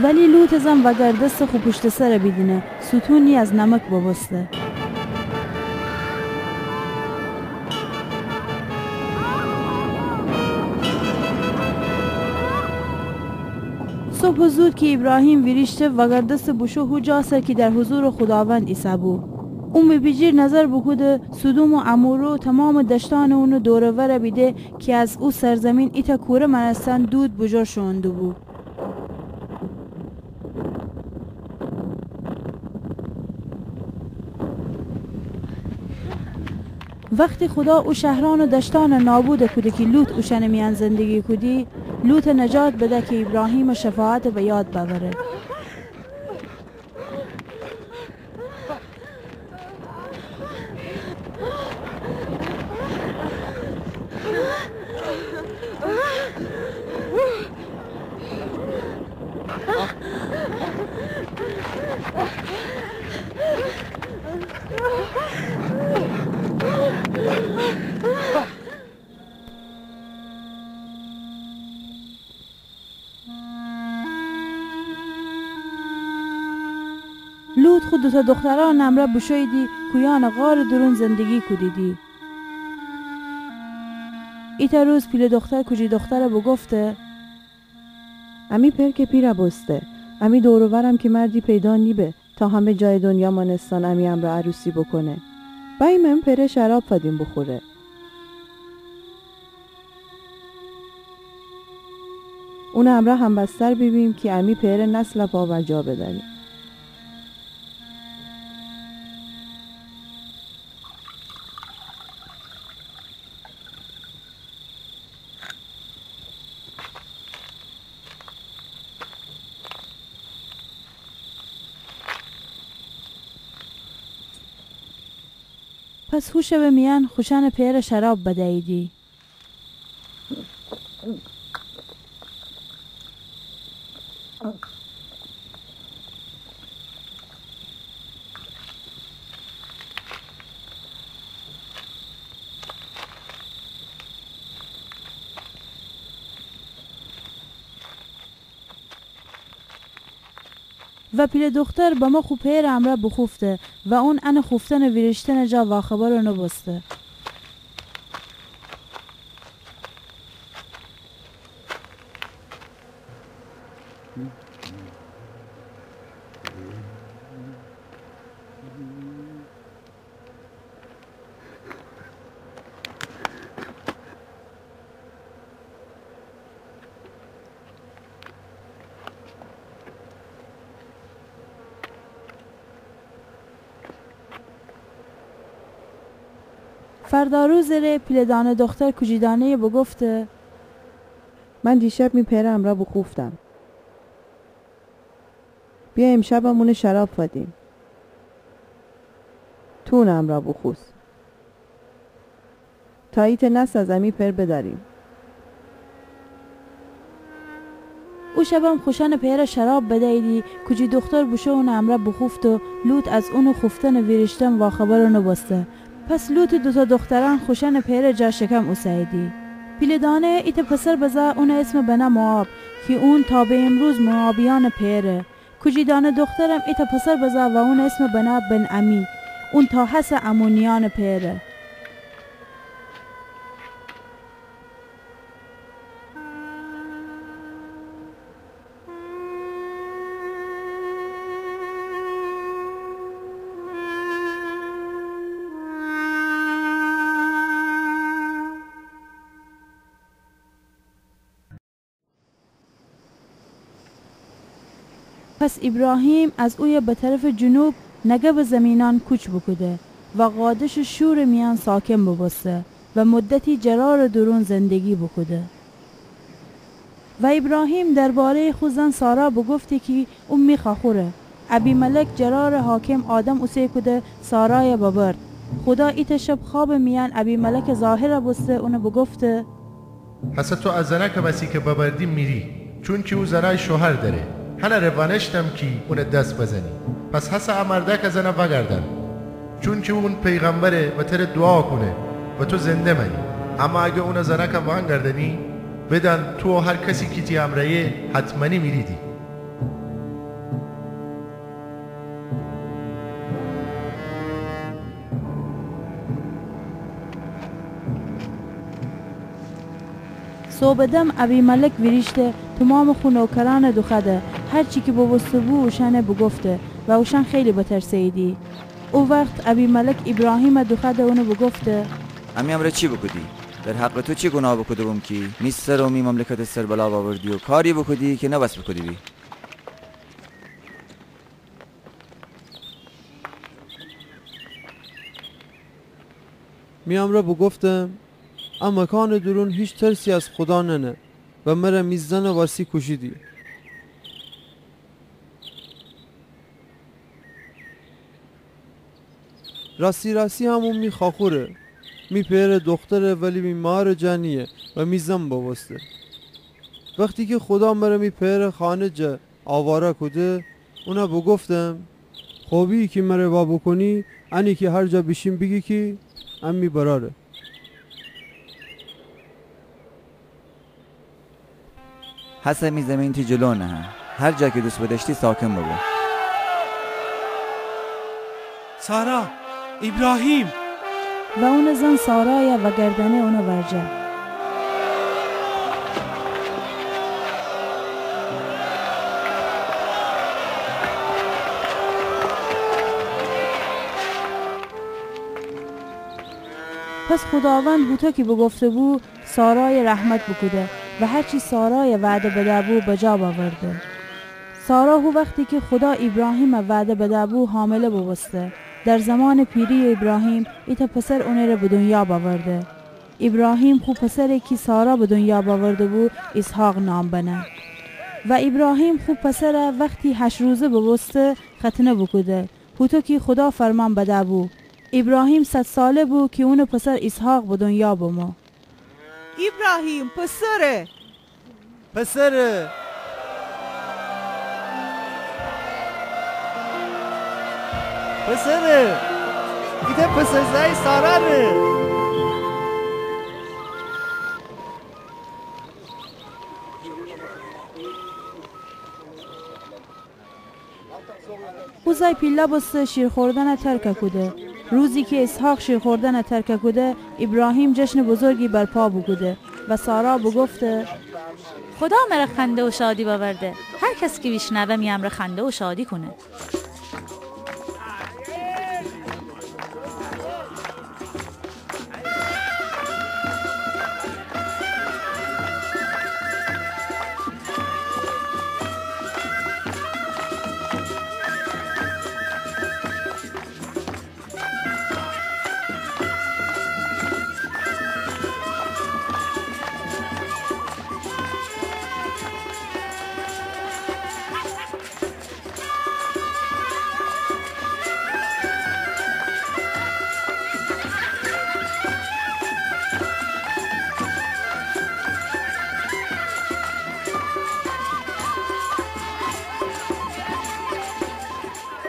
ولی لوطٚ زن وأگردسته خو پوشتٚ سر بیدینه، ستونی از نمک ببوسته. صبحٚ زود کی ایبراهیم ویریشته، وأگردسته بوشو هو جا سر کی در حضورٚ خوداوند ایسه‌بو. اون به بیجیر نظر بوکوده، سدوم و عموره و تومامٚ دشتأنٚ اونٚ دور و ور بیده کی از او سرزمین ایتأ کوره مأنستن دود بوجور شوئون دوبو. وختی خودا او شهرأن و دشتأن نابود کودی کی لوط اوشأنٚ میأن زندگی کودی، لوطٚ نجات بده کی ایبراهیمٚ شفاعت به یاد بأوره. لوط خو دوتأ دخترأنٚ امرأ بوشوییدی کویأنٚ غارٚ دورون زندگی کودیدی. ایتأ روز پیله دختر کوجی دختر بوگفته: امی پئر که پیرَ بوسته، امی دور و ورم که مردی پیدا نیبه تا همه جایٚ دنیا مأنستن امی امرأ عروسی بوکونه. بأییم امی پئره شراب فدیم بوخوره. اونٚ امرأ همبستر بیبیم کی امی پئرٚ نسلَ پا بر جا بدأریم. پس هو شبٚ میأن خوشأنٚ پئرَ شراب بدییدی. و پیله دختر بمو خو پئرٚ امرأ بوخوفته و اون انٚ خوفتن و ویریشتنٚ جا واخبر نوبوسته. فردا روزٚ ره پیله دانه دختر کوجی دانه‌یَ بوگفته: من دیشب می پئرٚ امرأ بوخوفتم. بیا امشبم اونَ شراب فدیم. تو اونٚ امرأ بوخوس. تا ایتأ نسل از امی پئر بدأریم. او شبم خوشأنٚ پئرَ شراب بدییدی، کوجی دختر بوشو اونٚ امرأ بوخوفته و لوط از اونٚ خوفتن و ویریشتن واخبر نوبوسته. پس لوطٚ دوتأ دخترأن خوشأنٚ پئرٚ جا شکم اوسه‌ییدی. پیله دانه ایتأ پسر بزأ، اونٚ اسمَ بنه موآب، کی اون تا به امروز موآبیأنٚ پئره. کوجی دانه دخترم ایتأ پسر بزأ و اونٚ اسمَ بنه بن‌عمی، اون تا هسه عمونیأنٚ پئره. پس ایبراهیم از اویه به طرفٚ جنوب نگبٚ زیمینأن کوچ بوکوده و قادشٚ شورٚ میأن ساکن بوبوسته و مدتی جرارٚ دورون زندگی بوکوده. و ایبراهیم درباره‌یٚ خو زن سارا بوگفته کی او می خواخوره. ابیملک جرارٚ حاکم آدم اوسه کوده سارایَ ببرد. خودا ایتأ شب خوابٚ میأن ابیملکٚ ظاهر بوسته اونَ بوگفته: هسه تو ا زنأکٚ وسی کی ببردی میری، چونکی او زنأی شوهر دأره. هنٚ ره وأنشتم کی اونٚ دس بزنی. پس هسه ا مردأکٚ زنَ وأگردأن، چونکی اون پیغمبره و تره دوعا کونه و تو زنده مأنی. اما اگر اونٚ زنأکَ وأنگردأنی، بدأن تو و هر کسی کی تی امرأیه حتمأنی میریدی. صوبٚ دم ابیملک ویریشته، تومامٚ خو نوکرأنَ دوخوأده، هر چی کی بوبوسته‌بو اوشأنَ بوگفته و اوشأن خیلی بترسه‌ییدی. او وخت ابیملک ایبراهیمَ دوخوأده اونَ بوگفته: امی امرأ چی بوکودی؟ در حقٚ تو چی گوناه بوکوده‌بوم کی می سر و می مملکتٚ سر بلا بأوردی و کاری بوکودی کی نوأسته بوکوده‌بی؟ می امرأ بوگفتم: ا مکانٚ دورون هیچ ترسی از خودا ننه و مره می زنٚ وأسی کوشیدی. راستی راستی هم او می خاخوره، می پئرٚ دوختره، ولی می مارٚ جا نییه و می زن بوبوسته. وختی کی خودا مره می پئرٚ خانه جا آواره کوده، اونَ بوگفتم: خوبیی کی مره وا بوکونی، انه کی هر جا بیشیم بیگی کی ا می برأره. هسه می زیمین تی جلو نهه، هر جا کی دوست بدأشتی ساکن بوبو. سارا، ایبراهیم! و اونٚ زن سارایَ وأگردأنه اونٚ ورجه. پس خوداوند هوطو کی بوگفته‌بو، سارایَ رحمت بوکوده و هر چی سارایَ وعده بده‌بو بجا بأورده. سارا هو وختی کی خودا ایبراهیمَ وعده بده‌بو حامله بوبوسته. در زمانٚ پیری‌یٚ ایبراهیم ایتأ پسر اونٚره به دونیا بأورده. ایبراهیم خو پسری کی سارا به دونیا بأورده‌بو ایسحاق نام بنه. و ایبراهیم خو پسرَ وختی هشت روزه بوبوسته ختنه بوکوده، هوطو کی خودا فرمان بده‌بو. ایبراهیم صد ساله بو کی اونٚ پسر ایسحاق به دونیا بمو. ایبراهیم، پسره! پسره! پسره! ایتأ پسرزأی ساراره! هو زأی پیله بوسته شیر خوردنَ ترکَ کوده. روزی کی ایسحاق شیر خوردنَ ترکَ کوده، ایبراهیم جشنٚ بزرگی برپا بوکوده و سارا بوگفته: خودا مره خنده و شادی بأورده. هر کس کی بیشنوه می امرأ خنده و شادی کونه.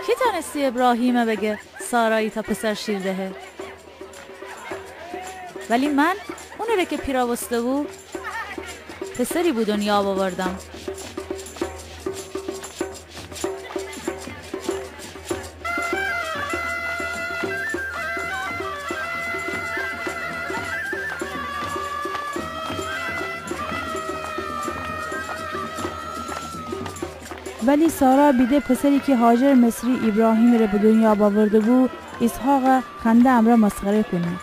کی تأنستی ایبراهیمَ بگه سارا ایتأ پسر شیر دهه؟ ولی من اونٚره کی پیرا بوسته‌بو، پسری به دونیا بأوردم. ولی سارا بیده پسری کی هاجرٚ مصری ایبراهیمٚ ره به دونیا بأورده‌بو، ایسحاقَ خنده امرأ مسخره کونه.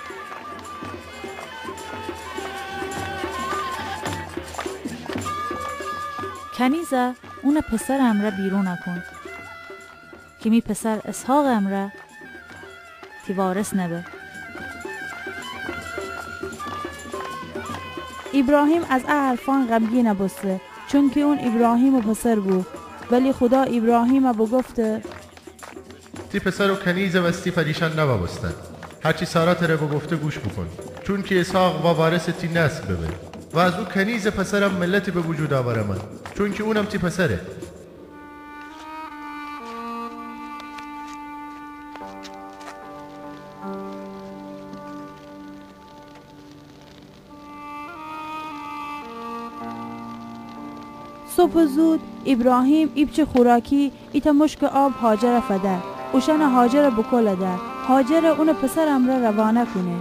کنیزَ اونٚ پسرٚ امرأ بیرونَ کون، کی می پسر ایسحاقٚ امرأ تی وارث نبه. ایبراهیم از ا حرفأن غمگینَ بوسته، چونکی اون ایبراهیمٚ پسر بو. ولی خودا ایبراهیمَ بوگفته: تی پسر و کنیزٚ وستی پریشان نوا بوستن. هرچی سارا تره بوگفته گوش بوکون، چونکی ایسحاق وا وارثٚ تی نسل ببه و از او کنیزٚ پسرم ملتی به وجود آورمه، چونکی اونم تی پسره. صبحٚ زود ایبراهیم ایپچه خوراکی ایتأ مشکٚ آب هاجرَ فده. اوشأنَ هاجرٚ بوکول ده. هاجرَ اونٚ پسرٚ امرأ روانه کونه.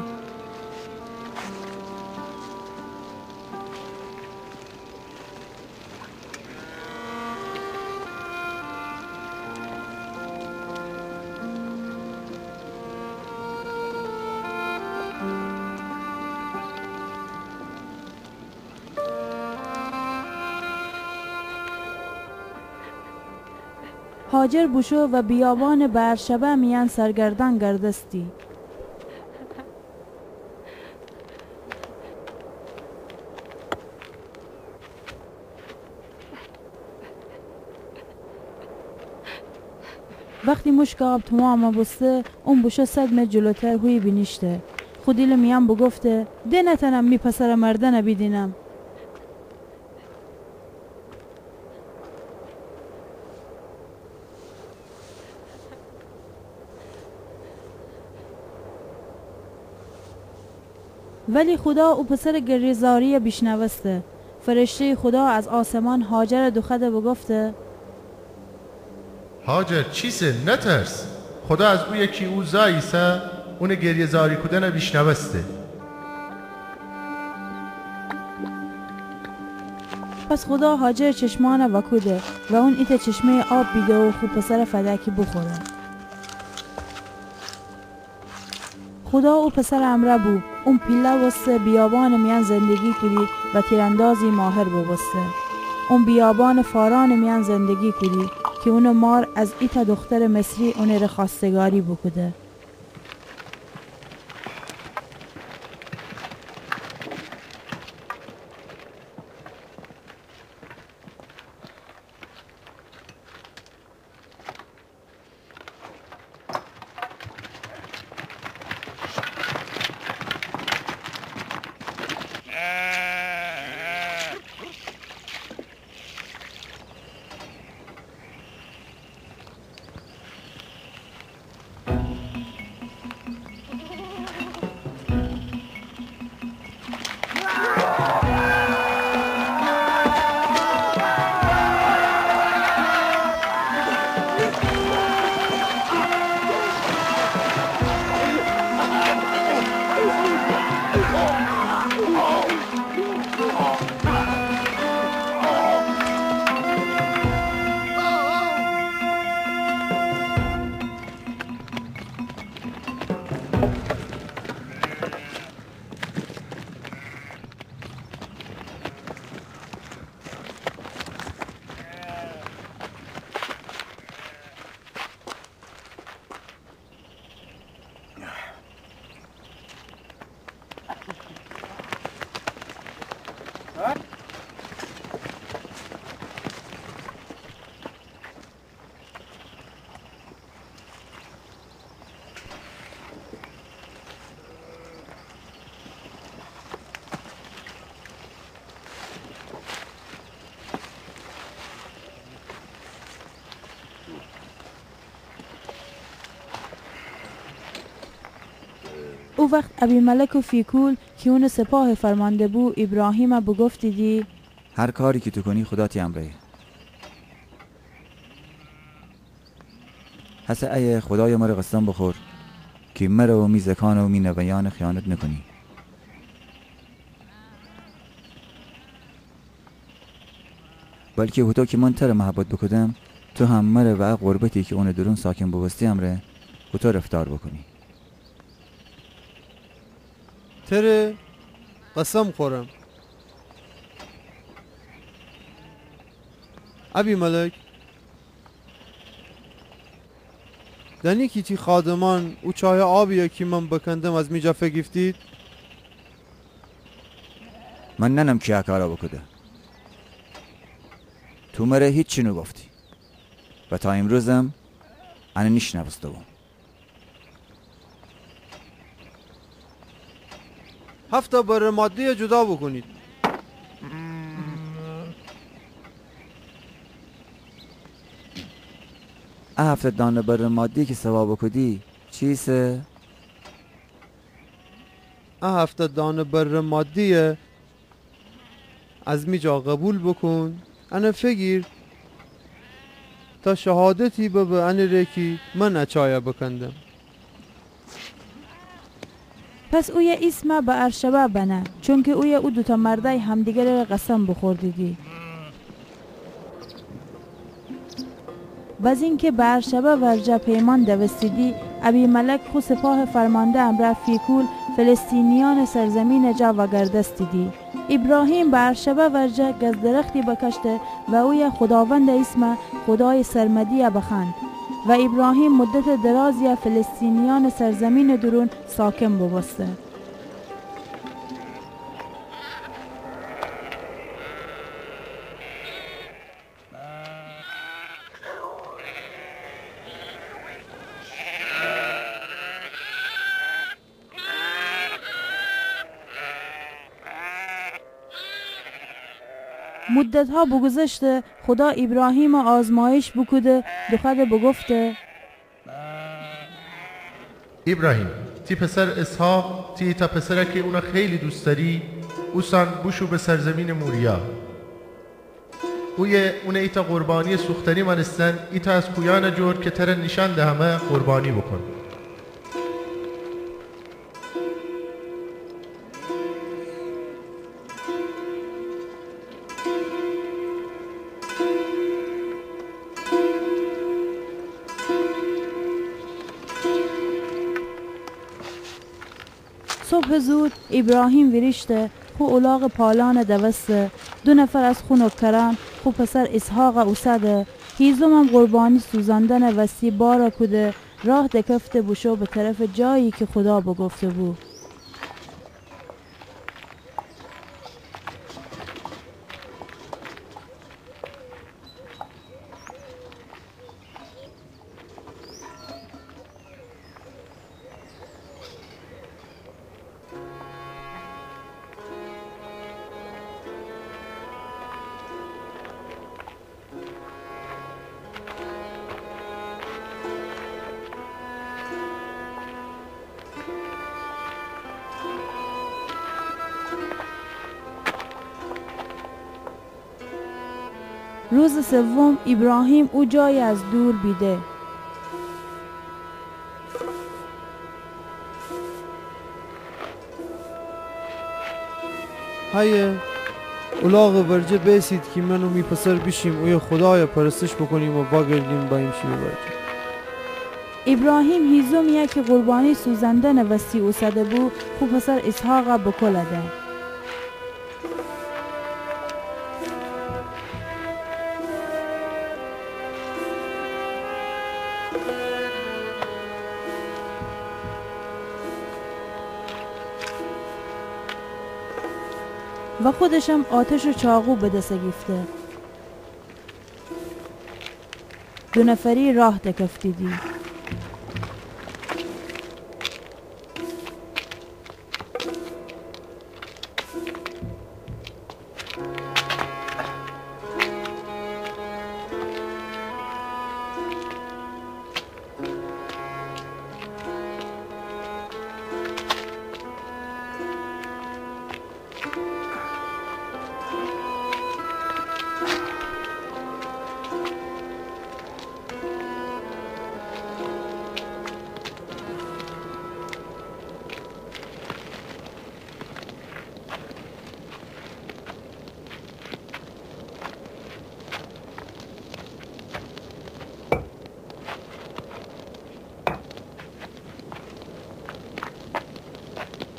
هاجر بوشو و بیابانٚ بئرشبع میأن سرگردأن گردستی. وختی مشکٚ آب تومامَ بوسته، اون بوشو صد متر جلوتر هویی بینیشته. خو دیلٚ میأن بوگفته: د نتأنم می پسرٚ مردنَ بیدینم. ولی خودا او پسرٚ گریه‌زاریَ بیشنوسته. فرشته‌یٚ خودا از آسمان هاجرَ دوخوأده بوگفته: هاجر، چیسه؟ نترس. خودا از اویه کی او زا ایسه، اونٚ گریه‌زاری کودنَ بیشنوسته. پس خودا هاجرٚ چشمأنَ وأکوده و اون ایتأ چشمه‌یٚ آب بیده و خو پسرَ فدأ کی بوخوره. خودا او پسرٚ امرأ بو. اون پیله بوسته بیابانٚ میأن زندگی کودی و تیراندازی ماهر بوبوسته. اون بیابانٚ فارأنٚ میأن زندگی کودی کی اونٚ مار از ایتأ دوخترٚ مصری اونٚره خواستگاری بوکوده. او وخت ابیملک و فیکول کی اونٚ سپاه فرمأنده بو، ایبراهیمَ بوگفتیدی: هر کاری کی تو کونی، خودا تی امرأیه. هسه ایه خودایَ مره قسم بوخور کی مره و می زکان و می نوه‌یأن خیانت نوکونی. بلکی هوطو کی من تره محبت بوکودم، تو هم مره و ا غربتی کی اونٚ دورون ساکن بوبوستی امرأ هوطو رفتار بوکونی. تره قسم خورم. ابیملک، دأنی کی تی خادمأن او چایٚ آبیی کی من بکندم از می جا فیگیفتید؟ من نأنم کی ا کارَ بوکوده. تو مره هیچی نوگفتی و تا ایمروزم انَ نیشنوسته‌بوم. هفت‌تأ بره ماده‌یَ جدا بوکونید. ا هفت‌تأ دانه بره ماده‌یی کی سوا بوکودی، چیسه؟ ا هفت‌تأ دانه بره ماده‌یَ از می جا قوبیل بوکون، انَ فیگیر تا شهادتی ببه انٚره کی من ا چایَ بکندم. پس اویه ایسمَ بئرشبع بنه، چونکی اویه او دوتأ مردأی همدیگرٚره قسم بوخوردیدی. بزین کی بئرشبع ورجه پیمأن دوستیدی، ابیملک خو سپاهٚ فرمانده امرأ فیکول فلسطینیأنٚ سرزمینٚ جا وأگردستیدی. ایبراهیم بئرشبع ورجه گز درختی بکشته و اویه خوداوندٚ ایسمَ خودایٚ سرمدی‌یَ بخوأند. و ایبراهیم مدتٚ درازی‌یَ فلسطینیأنٚ سرزمینٚ دورون ساکن بوبوسته. مدت‌ها بوگوذشته، خودا ایبراهیمَ آزمایش بوکوده، دوخوأده بوگفته: ایبراهیم، تی پسر اسحاق، تی ایتأ پسرَ کی اونَ خیلی دوست دأری، اوسان بوشو به سرزمینٚ موریا. اویه اونَ ایتأ قربانیٚ سوختنی مأنستن، ایتأ از کویأنٚ جور کی تره نیشأن دهمه، قربانی بوکون. صبحٚ زود ایبراهیم ویریشته، خو الاغٚ پالأنَ دوسته، دو نفر از خو نوکرأن خو پسر اسحاقَ اوسده، هیزمم قربانی سوزاندنٚ وستی بارَ کوده، راه دکفته بوشو به طرفٚ جایی کی خودا بوگفته‌بو. روزٚ سوم ایبراهیم او جایَ از دور بیده. هیه، الاغٚ ورجه بیسید کی من و می پسر بیشیم اویه خودایَ پرستش بوکونیم و وأگردیم بأییم شیمی ورجه. ایبراهیم هیزمی‌یَ کی قربانی سوزاندنٚ وستی اوسده‌بو، خو پسر اسحاقَ بکول ده. و خودشم آتش و چاقو به دس گیفته. دو نفری راه دکفتیدی.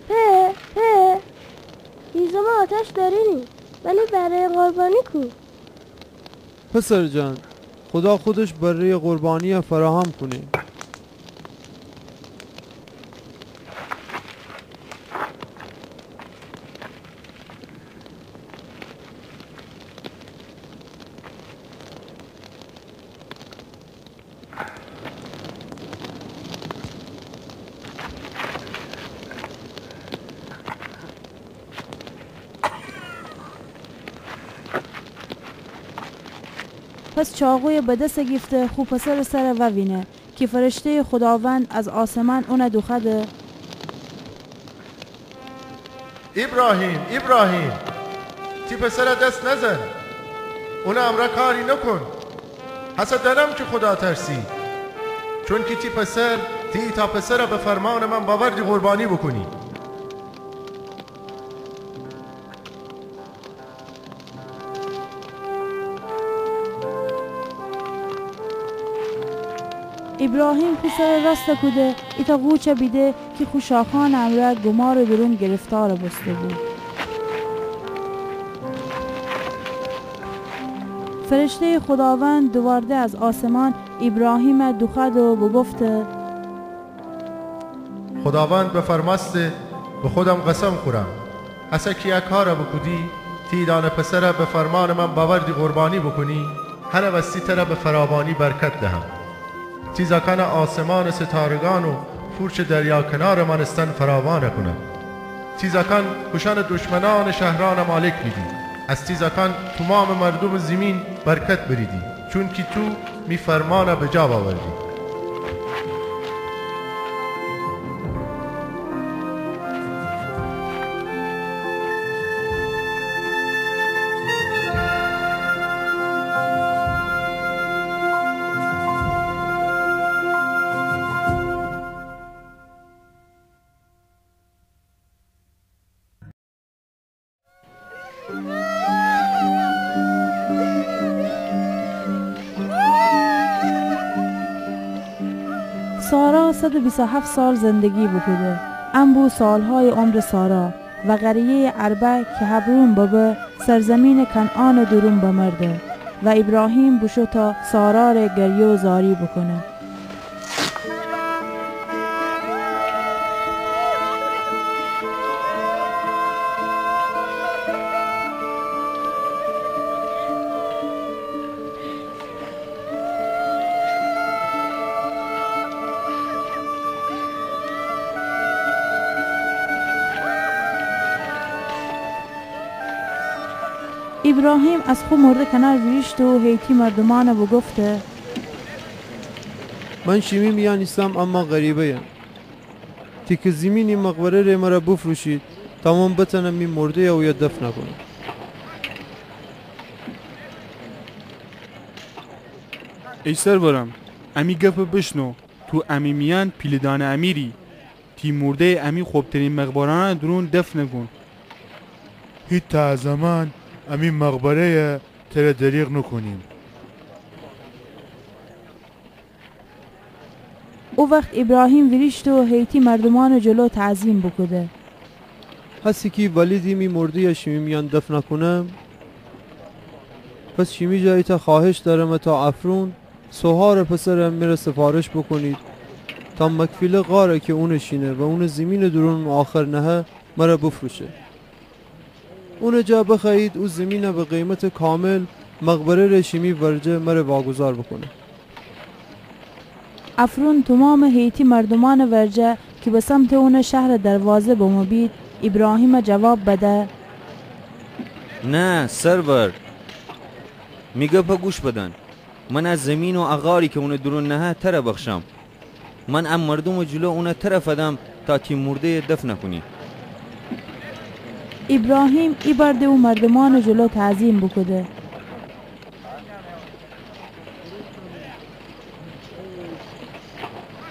پئر، پئر، هیزمٚ آتش دأرینی، ولی بره‌یٚ قربانی کو؟ پسر جان، خودا خودش بره‌یٚ قربانی‌یَ فراهم کونه. پس چاقویَ به دس گیفته خو پسرٚ سرَ ووینه کی فرشته‌یٚ خوداوند از آسمان اونَ دوخوأده: ایبراهیم، ایبراهیم، تی پسرَ دس نزن. اونٚ امرأ کاری نوکون. هسه دأنم کی خودا ترسی. چونکی تی پسر، تی ایتأ پسرَ به فرمانٚ من بأوردی قربانی بوکونی. ایبراهیم خو سرَ راستَ کوده، ایتأ قوچَ بیده کی خو شاخأنٚ امرأ گومارٚ دورون گرفتار بوسته‌بو. فرشته‌یٚ خوداوند دووارده از آسمان ایبراهیمَ دوخوأده و بوگفته: خوداوند بفرمأسته: به خودم قسم خورم، هسه کی ا کارَ بوکودی، تی ایدأنه پسرَ به فرمانٚ من بأوردی قربانی بوکونی، هنٚ وستی تره به فراوانی برکت دهم. تی زأکأنَ آسمانٚ ستارگأن و فورچٚ دریا کنارٚ مأنستن فراوان کونم. تی زأکأن کوشأنٚ دشمنأنٚ شهرأنَ مالک بیدی. از تی زأکأن تومامٚ مردومٚ زیمین برکت بریدی، چونکی تو می فرمانَ بجا بأوردی. سارا صد و بیست و هفت سال زندگی بوکوده. ان بو سالهایٚ عمرٚ سارا و قریه‌یٚ اربع کی حبرون ببه، سرزمینٚ کنعانٚ دورون بمرده و ایبراهیم بوشو تا سارا ره گریه و زاری بوکونه. ایبراهیم از خو مرده کنار ویریشته و حیتی مردومأنَ بوگفته: من شیمی میأن ایسم، اما غریبه‌یم. تیکه زیمینی مقبره ره مره بوفروشید تا من بتأنم می مرده‌یَ اویه دفن کونم. ای سرورم، امی گپَ بیشنو. تو امی میأن پیله‌دأنٚ امیری. تی مرده‌یَ امی خوبترین مقبره‌یأنٚ دورون دفن کون. هیتأ از امان امی مقبره‌یَ تره دریغ نوکونیم. او وخت ایبراهیم ویریشته و حیتی مردومأنٚ جلو تعظیم بوکوده. هسه کی ولیدی می مرده‌یَ شیمی میأن دفن کونم، پس شیمی جا ایتأ خوأهش دأرمه تا افرون، سوهارٚ پسرَ مره سفارش بوکونید تا مکفیله غارَ کی اونٚ شینه و اونٚ زیمینٚ دورون آخر نهه، مره بوفروشه. اونٚ جا بخوأیید او زیمینَ به قیمتٚ کامل مقبره ره شیمی ورجه مره واگذار بوکونه. افرون تومامٚ حیتی مردومأنٚ ورجه کی به سمتٚ اونٚ شهرٚ دروازه بمو بید، ایبراهیمَ جواب بده: نه، سرور، می گپَ گوش بدن. من ا زیمین و ا غاری کی اونٚ دورون نهه تره بخشم. من ا مردومٚ جلو اونَ تره فدم تا تی مرده‌یَ دفن کونی. ایبراهیم ایبار د او مردومأنٚ جلو تعظیم بوکوده.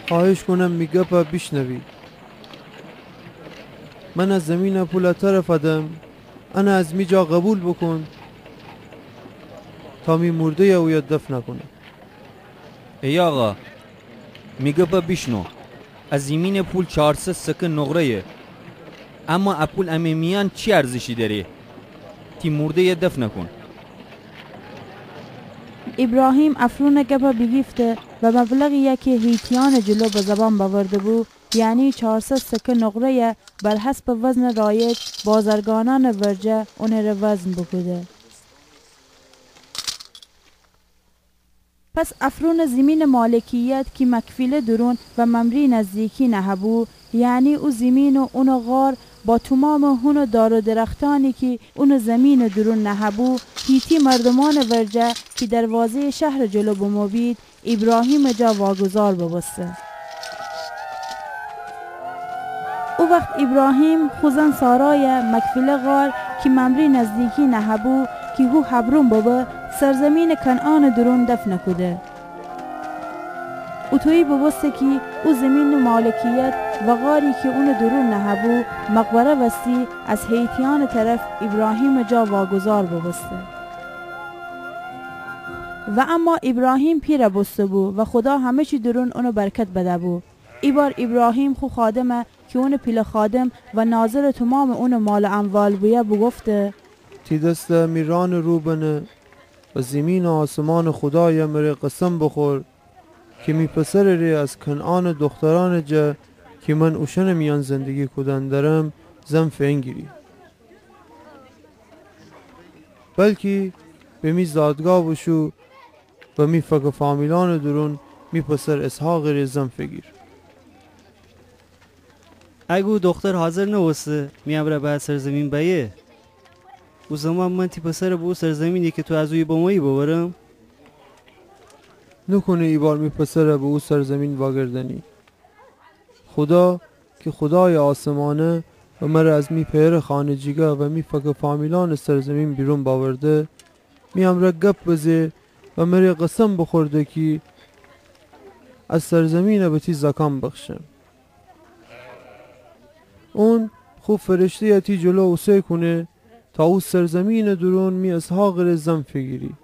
خوأهش کونم می گپَ بیشنوی. من ا زیمینٚ پولَ تره فدم، انَ از می جا قوبیل بوکون تا می مرده‌یَ اویه دفن کونم. ای آقا، می گپَ بیشنو. ا زیمینٚ پول چارصد سکه نقره‌یه. اما ا پول امی میأن چی ارزشی دأره؟ تی مرده‌یَ دفن کون. ایبراهیم افرونٚ گپَ بیگیفته و مبلغی‌یَ کی حیتیأنٚ جلو به زبان بأورده‌بو، یعنی چارصد سکه نقره‌یَ بر حسبٚ وزنٚ رایج بازرگانأنٚ ورجه اونٚ ره وزن بوکوده. پس افرونٚ زیمینٚ مالکیت کی مکفیله دورون و ممری نزدیکی نهه‌بو، یعنی او زیمین و اونٚ غار با تومامٚ هون و دار و درختأنی کی اونٚ زیمینٚ دورون نهه‌بو، حیتی مردومأنٚ ورجه کی دروازه‌یٚ شهرٚ جلو بمو بید، ایبراهیمٚ جا واگذار بوبوسته. او وخت ایبراهیم خو زن سارایَ مکفیله غار کی ممری نزدیکی نهه‌بو کی هو حبرون ببه، سرزیمینٚ کنعانٚ دورون دفن کوده. اوطویی بوبوسته کی او زیمینٚ مالکیت و غاری کی اونٚ دورون نهه‌بو، مقبره وستی از حیتیأنٚ طرف ایبراهیمٚ جا واگذار بوبوسته. و اما ایبراهیم پیرَ بوسته‌بو و خودا همه چی دورون اونَ برکت بده‌بو. ایبار ایبراهیم خو خادمَ کی اونٚ پیله خادم و ناظرٚ تومامٚ اونٚ مال و اموال بویه بوگفته: تی دستَ می رانٚ رو بنه و زیمین و آسمانٚ خودایا، مره قسم بوخور کی می پسرٚ ره از کنعانٚ دوخترأنٚ جا کی من اوشأنٚ میأن زندگی کودن درم، زن فینگیری. بلکی به می زادگاه بوشو و می فک و فامیلأنٚ دورون می پسر اسحاقٚ ره زن فیگیر. اگر او دوختر حاضر نوبوسته می امرأ به ا سرزیمین بأیه، او زمان من تی پسر به او سرزیمینی کی تو از اویه بمویی ببرم؟ نوکونه ایبار می پسر به او سرزیمین واگردأنی. خودا کی خودایٚ آسمانه و مره از می پئرٚ خانه جیگا و می فک و فامیلأنٚ سرزیمین بیرون بأورده، می امرأ گپ بزه و مره قسم بوخورده کی ا سرزیمین به تی زأکأن بخشم. اون خو فرشته‌یا تی جلو اوسه کونه تا او سرزیمینٚ دورون می اسحاقٚ ره زن فیگیری.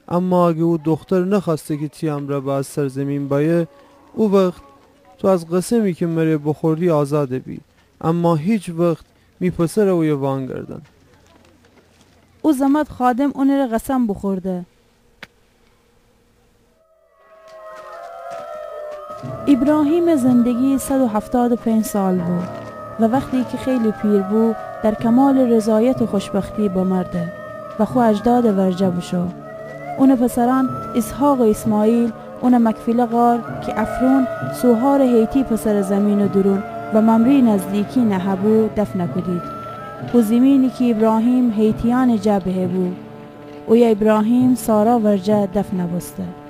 اما اگر او دوختر نخوأسته کی تی امرأ به ا سرزیمین بأیه، او وخت تو از قسمی کی مره بوخوردی آزاد بی، اما هیچ وخت می پسر اویه وأنگردأن. او زمأد خادم اونٚ ره قسم بوخورده. ایبراهیمٚ زندگی صد و هفتاد و پنج سال بو و وختی کی خیلی پیر بو، در کمالٚ رضایت و خوشبختی بمرده و خو اجدادٚ ورجه بوشو. اونٚ پسرأن اسحاق و اسماعیل اونٚ مکفیله غار کی عفرون، سوهارٚ حیتی پسرٚ زیمینٚ دورون و ممری نزدیکی نهه‌بو، دفن کودید. او زیمینی کی ایبراهیم حیتیأنٚ جا بهه بو، اویه ایبراهیم سارا ورجه دفن بوسته.